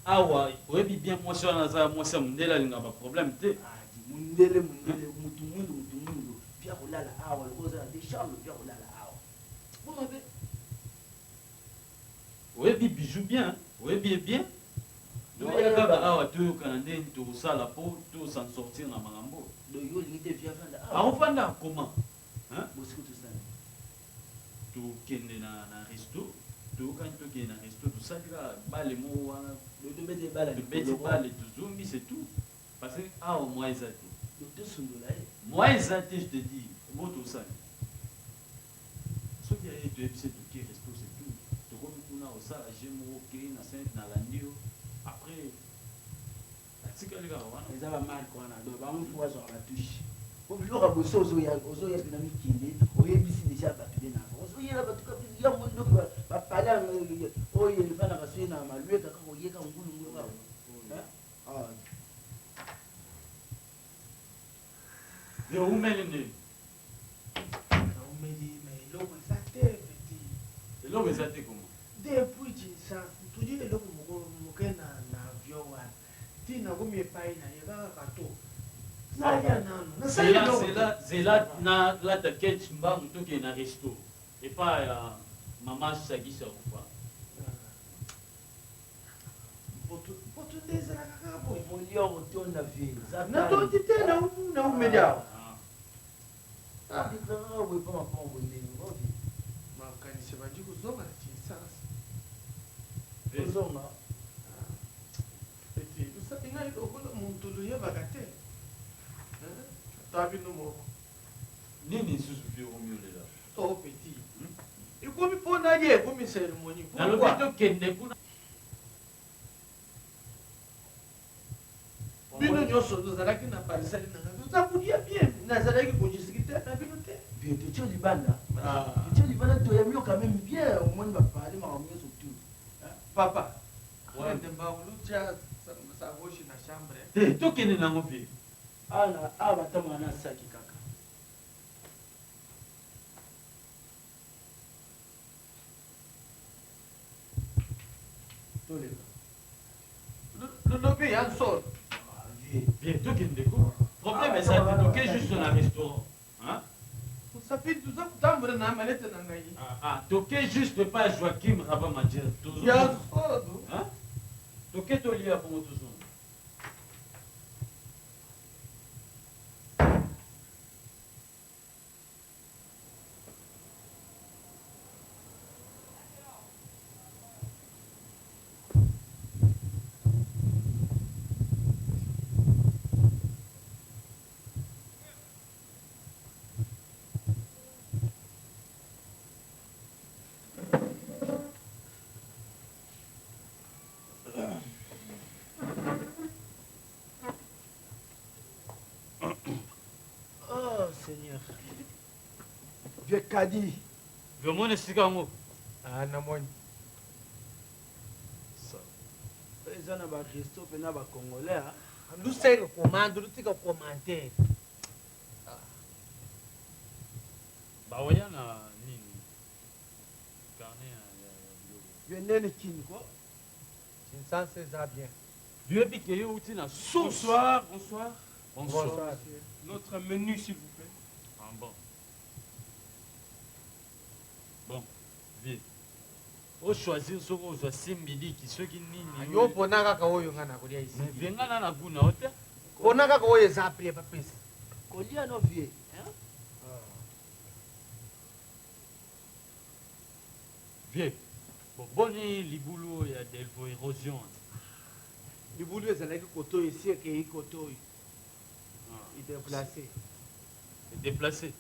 I: awa oyebi bien mwasi wana aza mwasi ya mondele alingaka ba problème te.
J: Ah, di mondele mondele mutu mwindu mutu mwindu via kolala awa lokola oza na deux chambres via kolala awa. Bo mabe.
I: Oyebi bijou bien, oyebi ye bien. Donc oya kaka awa toyokana ndenge tokosala po to s'en sortir na makambo.
J: Donc yo olingi te via vanda awa.
I: Akofanda comment? Hein?
J: Bosiko tosala.
I: Tokende na na resto, toyokani tokende na resto, tosali kaka bale moko wana.
J: Donc tobeti bale
I: Tobeti bale tozongi c'est tout. Parce que awa moyen eza te.
J: Donc tosundola ye.
I: Moyen eza te je te dis. Bo tosali. Soki aye toyebisi ye toke resto c'est tout. Tokomi kuna osala jeu moko okei na sainte nalandi yo. Après atikali kaka wana.
J: Eza ba marque wana donc bango faut bazwaka ba touche. Po biloko ya boso ozoya ozoya mpe na mikili oyebisi deja bato bien avant. Ozoyela bato kaka ya mondoki ba palais oyo efandaka soki na malueka kaka oyeka ngulu ngulu kaka. Hein? Ah.
I: Yo umeli nini?
B: Naumeli mais eloko eza te petit.
I: Eloko eza te comment?
B: Depuis Kinshasa, toli eloko moko moke na na avion wana. Ti nakomi epai na ye kaka kato. Nalia nanu. Nasali
I: Zela
B: eloko te.
I: zela zela na lata ketch mbangu tokende na resto. Epai ya mama Shaggy Sharufa.
B: Mpoto mpoto nde ezalaka kaka boye.
J: Molia okotonda vie.
B: Natondi te naumeli awa.
J: Odeklaraka boye pa mapango boye ndenge ovi.
B: Makanisi ebandi kozonga na Kinshasa.
J: Kozonga.
B: Ete osali ngai lokola moto loyebaka te. Ata bino moko.
I: Nini lisusu vieux okomi olela?
B: Oh petit. Ekomi mpo nalia ekomi cérémonie.
I: Nalobi tokende kuna.
B: Bino nyonso tozalaki na parcelle na ngai toza kolia bien nazalaki kodiskute na bino te.
J: Vieux totie libanda. Totie libanda toyambi yo quand même bien omoni ba parle makambo nyonso tout.
B: Papa. Wende mbaulu tia sakoshi na chambre.
I: Te tokende nango vieux.
J: Awa awa batambola na saki kaka. Toleka.
B: Lobi ya nsolo.
I: Vieux tokende ko. Problème eza te toke juste na restaurant. Hein?
B: Osafiri toza kotambola na malete na ngai.
I: Ah, toke juste pa Joachim Rabamadjer.
B: Ya nsolo.
I: Hein? Toke tolia bongo tozonga.
J: Oh Seigneur. Vieux Kadi.
I: Vieux esika yango.
E: Ah, namoni.
J: Eza na ba resto mpe na ba congolais.
B: Lusenga commande, lutika commentaire.
I: Baoya na nini? Carnet ya biloko.
J: Vieux nene kini ko.
E: Kinshasa eza bien.
I: Vieux bike yo uti na source.
G: Bonsoir, bonsoir.
I: Bonsoir. Bonsoir.
G: Notre menu, s'il vous plaît.
I: Ah bon. Bon, vieux. ochoisir soki ozwa simbiliki soki nini
B: yo mpona kaka oyo ngai nakolia isi
I: vieux ngai na na goût na yo te
B: mpona kaka oyo eza prie bapesa
J: kolia no vieux.
I: Vieux boni libulu oyo ya Delvo érosion.
B: Libulu ezalaki koto oyo esi ekei koto oyo edéplace.
I: Edéplace.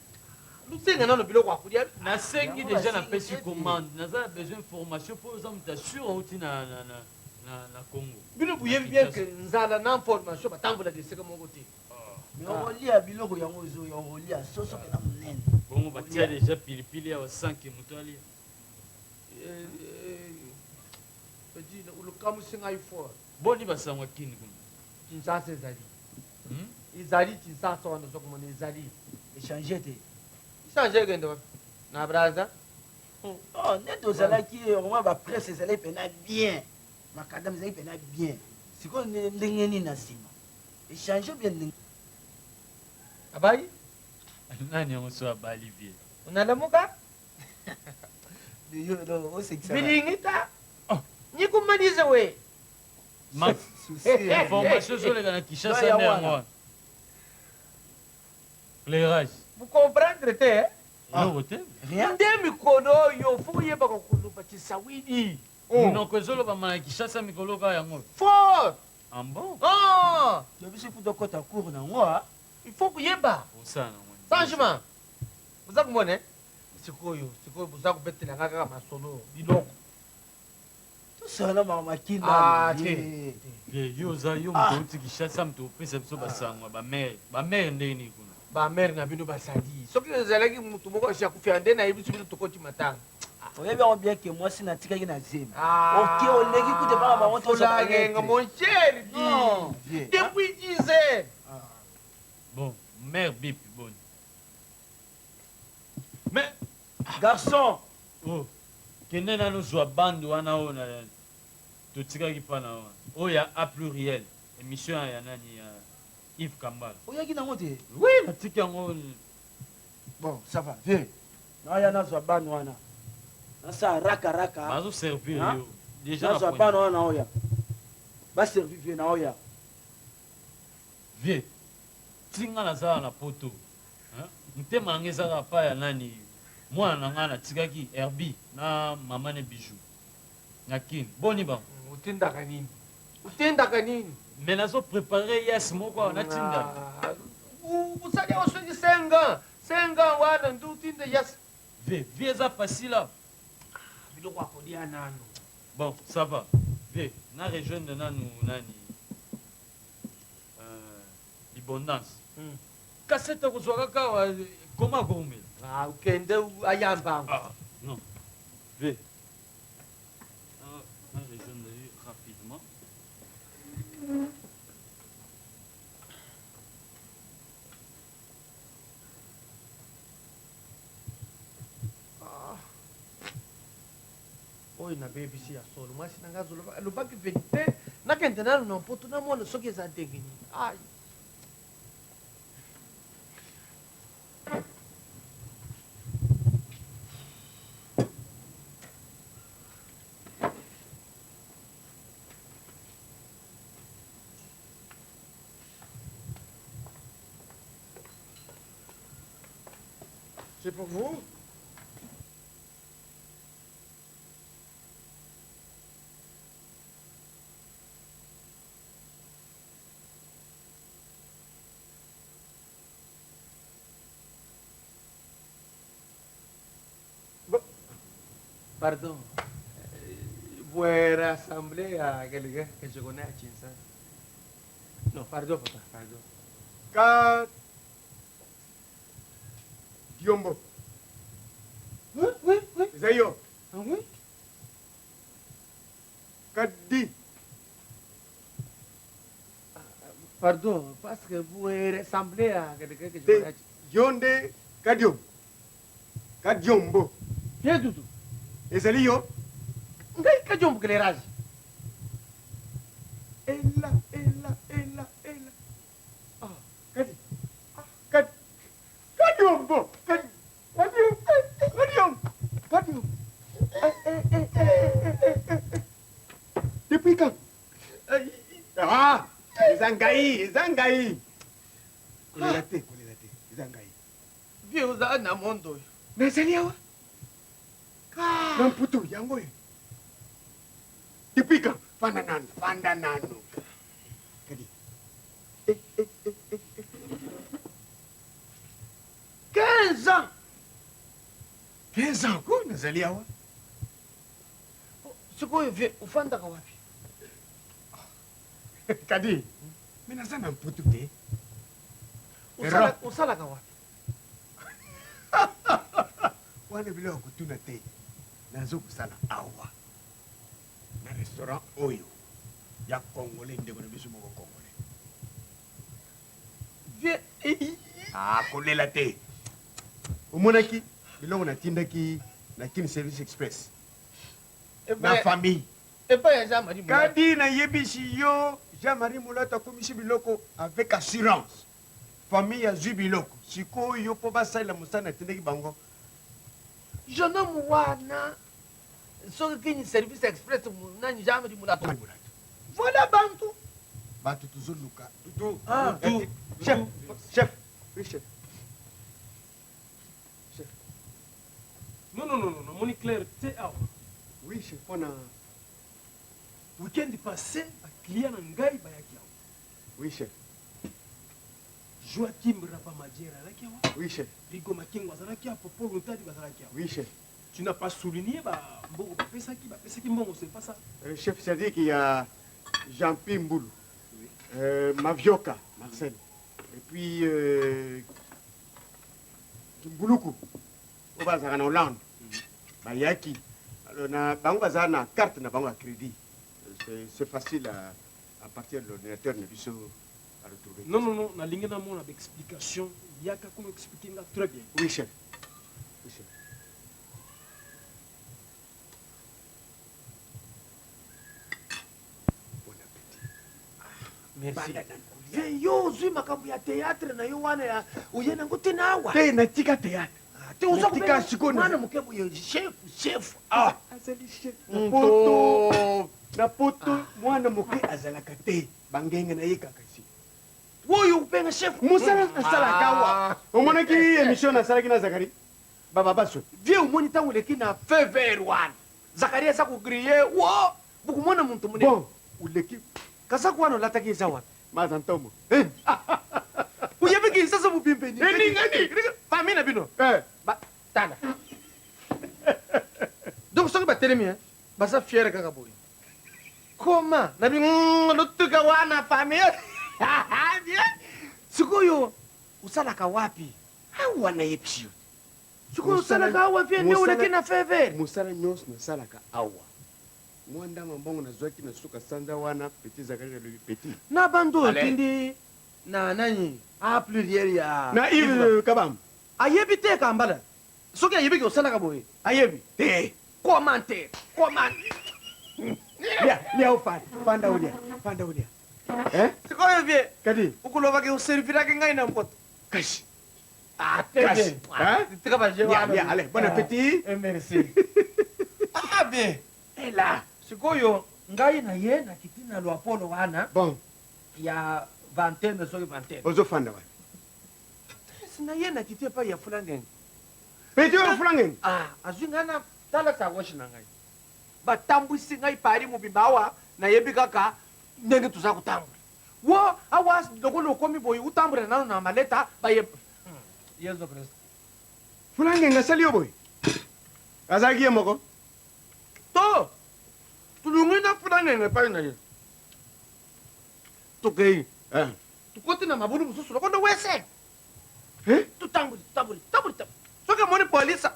B: Lusenga nano biloko ya kolia.
I: Nasengi déjà napesi commande naza na besoin formation mpo oza moto assure auti na, na, na, na, na Congo.
B: Bino boyebi bien ke nzala na formation batambolaka esika moko te.
J: Mais okolia biloko yango ozoya okolia soso mpe na monene.
I: Bongo batia déjà pilipili awa sanke moto alia.
B: Petit olukamwisi ngai fort.
I: Boni basango ya kini kuna.
B: Kinshasa ezali. Ezali Kinshasa wana ozokomona ezali.
J: Échange te.
B: Échange ekende wapi? Na Brazza.
J: Oh, nde tozalaki omoi bapresse ezalaki mpena bien. Makadam ezalaki mpena bien. Sikoyo ndenge nini na nsima? Échange bien ndenge.
B: Abali?
I: Nani yango so abali vieux?
B: Unalamuka? Bilingita. Nikumalize we.
I: Formation ezoleka na Kinshasa nde yango wana. Éclairage.
B: Vous comprendre te?
I: Eloko te.
B: Nde mikolo oyo fo oyebaka koloba kisawidi.
I: Monoko ezolobama na Kinshasa mikolo kaka yango.
B: Fort.
I: Ah bon?
B: Ah!
J: Biso faut tokɔta cours nango.
B: Il faut koyeba.
I: Osala nango.
B: Changement. Oza komona sikoyo sikoyo boza kobetela nga kaka masolo biloko.
J: Tosala makambo
B: makinda. Ah te.
I: Yo oza yo moto outi Kinshasa moto opesa biso basango ya bamere. Bamere ndenge nini kuna?
B: Bamere na bino basali. Soki ezalaki motu moko asi akufi nde nayebi biso bino tokoti matanga.
J: Oyebi yango bien ke mwasi natikaki na zemi. Oke oleki kute mpaka bango
B: tozalakenga mon cher. Depuis 10 heures.
I: Bon, mère bip boni. Mais
J: garçon,
I: oh, kende nanu zwa bande wana oyo na totikaki mpa na wana oyo ya A pluriel émission ya nani ya Yves Kambala.
J: Oyaki nango te?
I: Oui, natiki yango.
J: Bon, ça va, viens. Naya nazwa bande wana. Nasala raka raka.
I: Bazo servir yo. Déjà
J: nazwa bande wana oya. Ba servir vieux na oya.
I: Vieux, tinga nazala na poto. Motema na ngai eza kaka pa ya nani mwana na ngai natikaki Herbie na mama ne Bijou na Kin. Boni bango?
B: Otindaka nini? Otindaka nini?
I: Mais nazo preparer yes moko awa natinda.
B: Osali awa soki 5 ans, 5 ans wana nde otinda yes.
I: Vie, vie eza facile awa.
F: Biloko ya kolia nanu.
I: Bon, ça va. Vie, na rejoindre nanu nani libondance. Cassette akozwa kaka awa, comment akoumela?
B: Ah, okende ayamba yango.
I: Ah, non. Vie. Na rejoindre ye rapidement.
B: Oyo nabebisi ya solo mwasi na ngai azoloba alobaki verite nakende nanu na mpoto namona soki eza ndenge nini. Ai.
E: C'est pour vous?
B: Pardon. Vous ressemblez à quelqu'un que je connais à Kinshasa. Non, pardon, papa, pardon.
E: Ka Diombo.
B: Oui, oui, oui.
E: Eza yo.
B: Ah, oui.
E: Kadi.
B: Pardon, parce que vous ressemblez à quelqu'un que je connais à Kinshasa.
E: Yo nde Kadiombo. Kadiombo.
B: Bien Doudou.
E: Ezali yo.
B: Ngai Kadiombo éclairage.
E: Ela, ela, ela, ela. Ah, Kadi. Ah, Kadi. Kadiombo. Kadi. Kadiombo. Kadiombo. Kadiombo. Eh, eh, eh, eh, eh, eh, eh, eh. Depuis quand? Ah, eza ngai, eza ngai. Kolela te, kolela te, eza ngai.
B: Vieux oza na monde oyo.
E: Nazali awa. Na mputu yango oyo. Depuis quand? Fanda nanu, fanda nanu. Kadi. Eh, eh, eh, eh, eh.
B: 15 ans.
E: 15 ans ko nazali awa.
B: Sikoyo vieux ofandaka wapi?
E: Kadi, mais naza na mputu te.
B: Osalaka wapi?
E: Wana biloko ya kotuna te. Nazo kosala awa na restaurant oyo ya congolais, ndeko na biso moko congolais.
B: Vieux,
E: Ah, kolela te. Omonaki biloko natindaki na Kin Service Express na famille.
B: Epai ya Jean-Marie Mulato.
E: Kadi nayebisi yo, Jean-Marie Mulato akomisi biloko avec assurance. Famille azwi biloko. Sikoyo mpo basalela mosala natindaki bango.
B: Jeune homme wana soki Kin Service Express nani Jean-Marie Mulato. Voilà bantu.
E: Bato tozoluka.
G: Dudu.
B: Ah.
G: Dudu.
E: Chef, chef. Oui, chef. Chef.
G: Non, non, non, non, namoni clair te awa.
E: Oui, chef, mpona
G: Week-end passé, ba client na ngai bayaki awa.
E: Oui, chef.
G: Joachim Rabamadière azalaki awa.
E: Oui, chef.
G: Rigo Makengo azalaki awa, Popo Luntadi bazalaki awa.
E: Oui, chef.
G: Tu n'as pas souligné ba mbongo bapesaki, bapesaki mbongo, c'est pas ça.
E: Chef, c'est-à-dire qu'il y a Jean-Pi Mboulou, Mavioka, Marcel, et puis Kimbuluku, oyo bazalaka na Hollande, bayaki. Alors, na bango bazala na carte na bango ya crédit. C'est facile à partir de l'ordinateur na biso à retrouver.
G: Non, non, non, nalingi namona ba explication, yaka kono expliquer nga très bien.
E: Oui, chef. Oui, chef. Bon appétit.
B: Merci. Vieux, yo ozwi makambo ya théâtre na yo wana ya oye nango te na awa.
E: Te, natika théâtre.
B: Ah, te oza
E: Natika
B: kobenga
E: sikoyo na-
B: mwana moke boye chef, chef. Ah.
E: Azali chef. Na poto, na poto mwana moke azalaka te. Bangenge na ye kaka si.
B: Oyo obenga chef.
E: Mosala nasalaka awa. Omonaki émission nasalaki na Zakari? Baba baso.
B: Vie omoni ntango oleki na feu vert wana. Zakari aza kogrille wo bokomona moto monene.
E: Bon, oleki.
B: Kazako wana olataki eza wapi?
E: Maza ntomo.
B: Oyebi Kinshasa mobimba
E: eningani.
B: Famille na bino.
E: Eh.
B: Ba tala. Donc soki batelemi hein, baza fier kaka boye. Comment? Na bi lotuka wana famille. Bien. Sikoyo osalaka wapi?
E: Awa nayebisi yo.
B: Sikoyo osalaka awa vie nde oleki na feu vert.
E: Mosala nyonso nasalaka awa. Mwa ndambo mbongo nazwaki na suka sanza wana petit Zakari nalobi petit.
B: Na bando
E: Allez.
B: otindi na nani? A pluriel ya
E: Na Yves Kabam.
B: Ayebi te Kambala. Soki ayebi ke osalaka boye, ayebi.
E: Te.
B: Commentaire, comment.
E: Lia, lia ofanda, fanda olia, fanda olia. Hein?
B: Sikoyo vie.
E: Kadi.
B: Okolobaki oserviraki ngai na mpoto.
E: Kasi.
B: Ah, te
E: Kasi.
B: bien.
E: Hein?
B: Tika ba jeu
E: Lia,
B: wana.
E: lia, allez, bon appétit.
B: Eh, merci. Ah bien.
E: Et là.
B: Sikoyo ngai na ye nakiti na Luapolo wana.
E: Bon.
B: Ya vingtaine soki vingtaine.
E: Ozofanda wana.
B: Kasi na ye nakiti epai ya Fulangeng.
E: Petit oyo Fulangeng?
B: Ah, azwi ngai na tala sakoshi na ngai. Batambwisi ngai Paris mobimba awa nayebi kaka ndenge toza kotambola. Wo awa lokola okomi boye utambola nano na maleta baye Yesu Kristo.
E: Fulangeng asali yo boye. Azalaki ye moko.
B: To tulungi na Fulangeng epai na ye. Tokei. Tokoti na mabulu mosusu lokola wese. Tutamboli, tutamboli, tutamboli, tutamboli. Soki omoni polisa,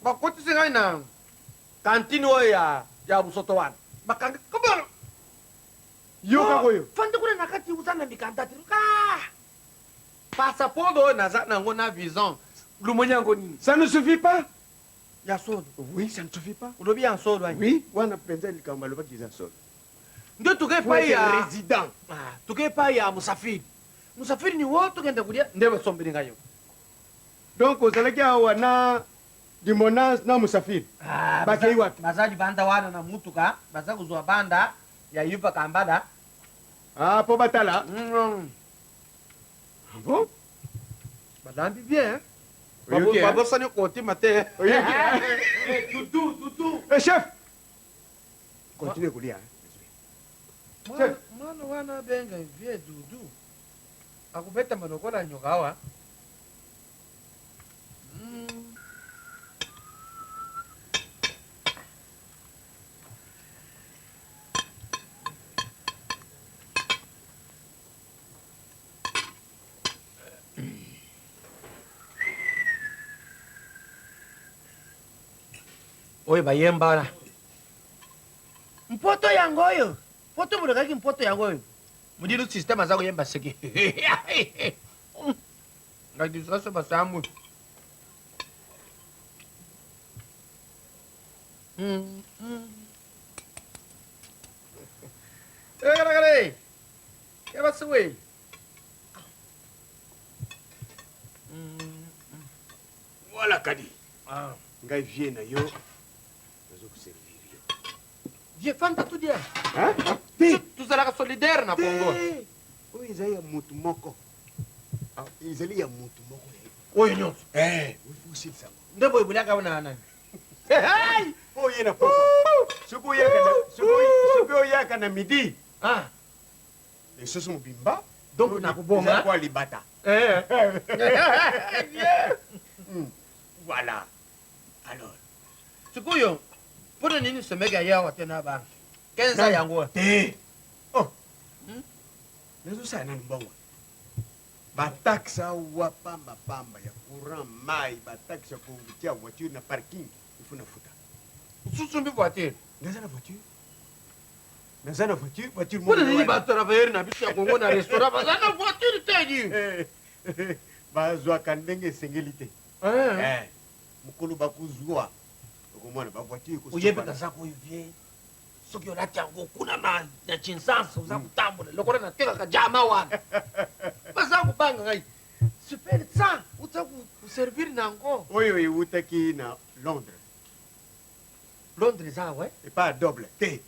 B: bakotisi ngai na kantine oyo ya ya busoto wana. Bakangi kobolo.
E: Yo kaka oyo.
B: Fandi kuna na kati oza na mikanda te. Ah! Passeport oyo naza nango na visa. Lumoni yango nini?
E: Ça ne suffit pas.
B: Ya solo.
E: Oui, ça ne suffit pas.
B: Olobi ya solo ani?
E: Oui, wana mpenza likambo alobaki eza solo.
B: Nde toke
E: Faut
B: epai
E: être
B: ya
E: résident.
B: Ah, toke epai ya Musafiri. Musafiri ni wo tokende kulia nde basombeli ngai yo.
E: Donc ozalaki awa na Dimonas na Musafiri.
B: Ah,
E: Bakei wapi?
B: Baza libanda wana na mutuka, baza kozwa banda ya Yuva Kambala.
E: Ah, po batala. Ah bon?
B: Balambi bien. hein?
E: Oyoki, hein?
B: Babosani kotima te.
E: Oyoki, hein?
B: Tutu, tutu.
E: Eh, chef. Continue kolia. hein.
B: Mwana mwana wana abenga vie Dudu. Akobetama lokola nyoka awa. Oyo bayemba wana. Mpoto yango oyo. Mpoto bolekaki mpoto yango oyo. Mudilu système aza koyemba seki. Ngai distraction basambu. Kare. Keba suwe.
E: Voilà Kadi.
B: Ah.
E: Ngai vie na yo. Nazo koservir yo.
B: Vie fanta tout dia.
E: Hein? Te.
B: Tozalaka solidaire na Congo.
E: Te. Oyo ezali ya motu moko. Ah, ezali ya motu moko.
B: Oyo nyonso.
E: Eh, il faut osilisa yango.
B: Nde boye boliaka wana nani?
E: Oyo ye na poko. Soki oyaka na soki oyaka na midi.
B: Ah.
E: Lisusu mobimba.
B: Donc nakoboma.
E: Eza kwa libata.
B: Eh.
E: Voilà. Alors.
B: Sikoyo mpona nini semeki aye awa te na bana 15 ans yango
E: te. Oh. Nazosala nani mbongo? Bataxe awa pamba pamba ya courant, mai, bataxe ya kotia voiture na parking, il faut nafuta.
B: Osusumbi voiture?
E: Naza na voiture. Naza na voiture, voiture
B: mpona nini batravailleur na biso ya Congo na restaurant baza na voiture te ni?
E: Bazwaka ndenge esengeli te.
B: Eh.
E: Mokolo bakozwa okomona bavoiture
B: Oyebi kaza koyo vie soki olati yango kuna na Kinshasa oza kotambola lokola natekaka jama wana baza kobanga ngai super sa oza koservir na yango.
E: Oyo ewutaki na Londres.
B: Londres eza awa?
E: Epa double te,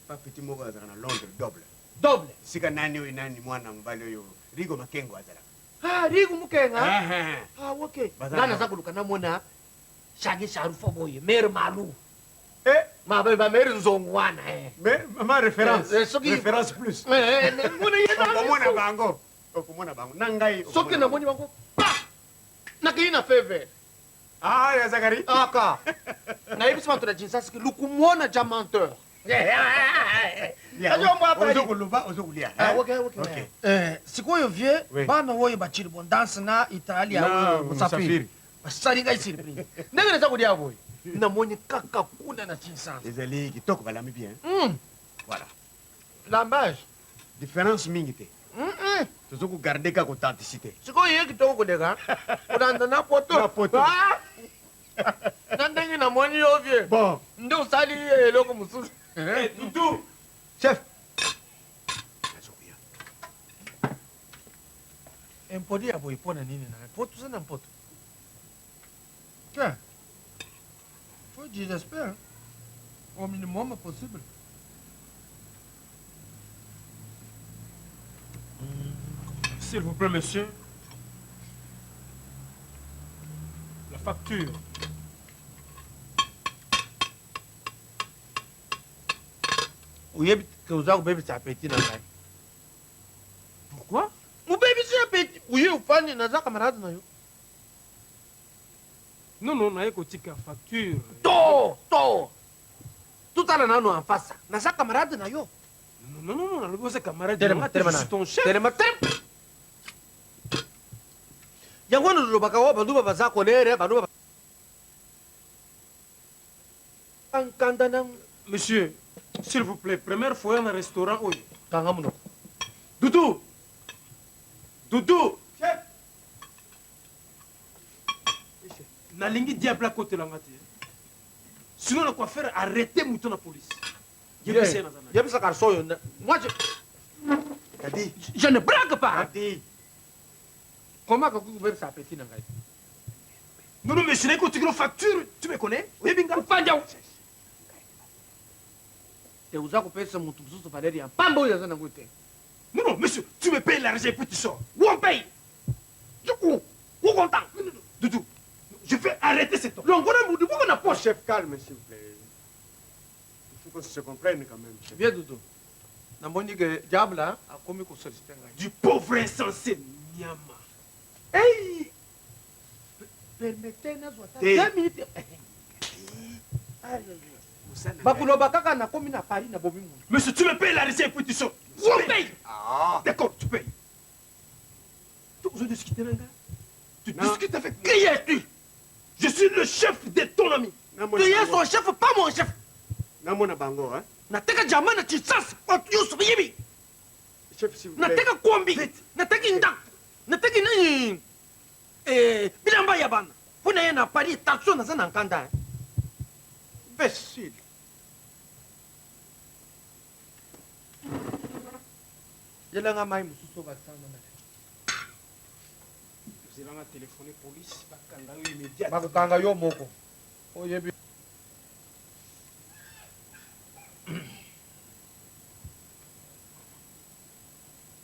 E: pa petit moko azalaka na Londres double.
B: Double.
E: Sika nani oyo nani mwana mobali oyo Rigo Makengo azalaka.
B: Ah, Rigo Mukenga.
E: Eh,
B: Ah, ok.
E: Baza
B: Nga
E: na-
B: naza koluka namona Shagi Sharufa boye, Mère Malou.
E: Eh,
B: ma ba mère Nzongo wana eh.
E: Mais ma référence.
B: Eh, soki
E: Référence plus.
B: Eh, eh, mona ye na-
E: Okomona bango. Okomona bango. Na ngai.
B: Soki namoni bango pa nakei na feve.
E: Ah, ya Zakari.
B: Aka. Nayebisi bato na Kinshasa ke lukumona ja menteur.
E: Ozokoloba, ozokolia.
B: Ah, ok, ok.
E: Ok.
F: Eh, sikoyo vie
E: Oui.
F: bana oyo bachili bondanse na italia
E: Na
F: oyo musafiri
E: Musafiri.
F: basali ngai surprise
B: ndenge naza kolia boye namoni kaka kuna na Kinshasa.
E: Ezali kitoko balambi bien. Voilà.
B: Lambage.
E: Différence mingi te. Tozo kogarde kaka authenticité.
B: Sikoyo ye kitoko koleka kolanda na poto.
E: Na poto.
B: Ah! Na ndenge namoni yo vie.
E: Bon.
B: Nde osali eloko mosusu.
A: Dudu.
E: Chef.
B: Impoli ya boye mpo na nini na po toza na mpoto.
F: Tiens, faut du respect hein, au minimum possible.
G: S'il vous plaît, monsieur. La facture.
B: Oyebi ke oza kobebisa apeti na ngai.
G: Pourquoi?
B: Mobebisi apeti oye ofandi naza camarade na yo.
G: Non, non, naye kotika facture.
B: To to totala nano en face naza camarade na yo.
G: Non, non, non, nalobi oza camarade.
B: Telema,
G: na nga te,
B: telema
G: je
B: na.
G: suis ton chef.
B: Telema, telema. Yango wana tolobaka oyo banduba baza kolere banduba nkanda na
G: Monsieur, s'il vous plaît, première fois na restaurant oyo.
B: Kanga monoko.
G: Doudou. Doudou.
E: Chef.
G: Nalingi diable akotelanga te. Sinon na quoi faire arrêter moto na police. Yebisa ye naza na.
B: Yebisa garçon oyo na- moi je
E: Kadi.
B: je ne blague pas.
E: Kadi.
B: Comment akoki kobebisa apeti na ngai?
G: Non, non, monsieur, naye kotikela facture, tu me connais? Oyebi nga?
B: Ofandi awa. Te oza kopesa moto mosusu valeur ya pamba oyo aza nango te.
G: Non, non, monsieur, tu me payes l'argent et puis tu sors.
B: Où on paye? Où? Où content?
G: Non, non, non, Doudou, je vais arrêter cet homme.
B: Longola mutu moko na poche.
E: Chef, calme, s'il vous plaît. Il faut qu'on se comprenne quand même. Chef.
B: Viens Doudou. Namoni ke diable akomi kosolicite ngai.
G: Du pauvre insensé, Nyama.
B: Hey! Permettez nazwa ata
E: Te.
B: 2 minutes. Bakoloba kaka nakomi na Paris nabomi moto.
G: Monsieur, tu me payes l'argent et puis tu sors.
B: Où on paye?
E: Ah.
G: D'accord, tu payes. Tu oses discuter, mon gars? Tu
E: Non.
G: discutes avec
B: Qui es-tu?
G: Je suis le chef de ton ami.
E: Namona
B: Tu es
E: bango.
B: son chef, pas mon chef.
E: Namona bango, hein.
B: Nateka jama na Kinshasa, bato nyonso bayebi.
E: Chef, s'il vous plaît.
B: Nateka kombi, nateki ndako, nateki nini eh, bilamba ya bana mpo na ye na Paris tension naza na nkanda. hein. Imbécile. Yelanga mai mosusu oyo bakisana na
G: Vous avez téléphoné police, bakanga yo immédiat.
B: bakokanga yo moko oyebi.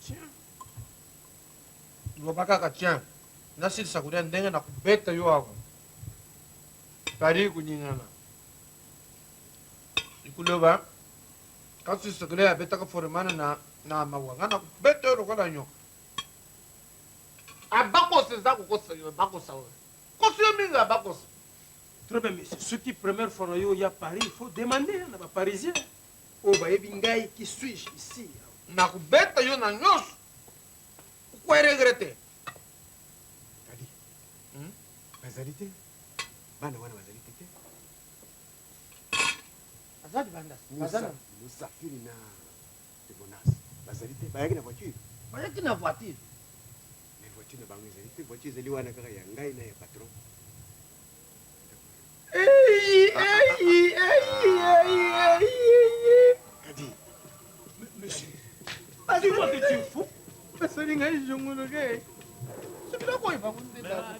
G: Tiens.
B: Loba kaka tien nasilisa kolia ndenge na kobeta yo awa Paris kuningana ikuloba kasilisa kolia abetaka foremana na, na mawa nga na kobeta yo lokola nyoka abakosa eza kokosa yo abakosa oyo kosi yo mingi abakosa.
G: Très bien, monsieur. Ceux qui première fois na yo ya Paris, il faut demander hein, na ba Parisien. Oh, bayebi ngai qui suis-je ici?
B: Nakobeta yo na nyonso okweregrete.
E: Kadi. Bazali te. Bana wana bazali te te.
B: Aza libanda.
E: Musa,
B: Aza na-
E: Musafiri na Debonas. Bazali te. Bayaki na voiture.
B: Bayaki na voiture.
E: Mais voiture na bango ezali te. Voiture ezali wana kaka ya ngai na ya patron.
B: Ei, ei, ei, ei, ei, ei.
E: Kadi.
G: Monsieur, tu vois que tu es fou?
B: Basali ngai jongolo ke. Soki nakoyeba kondeta.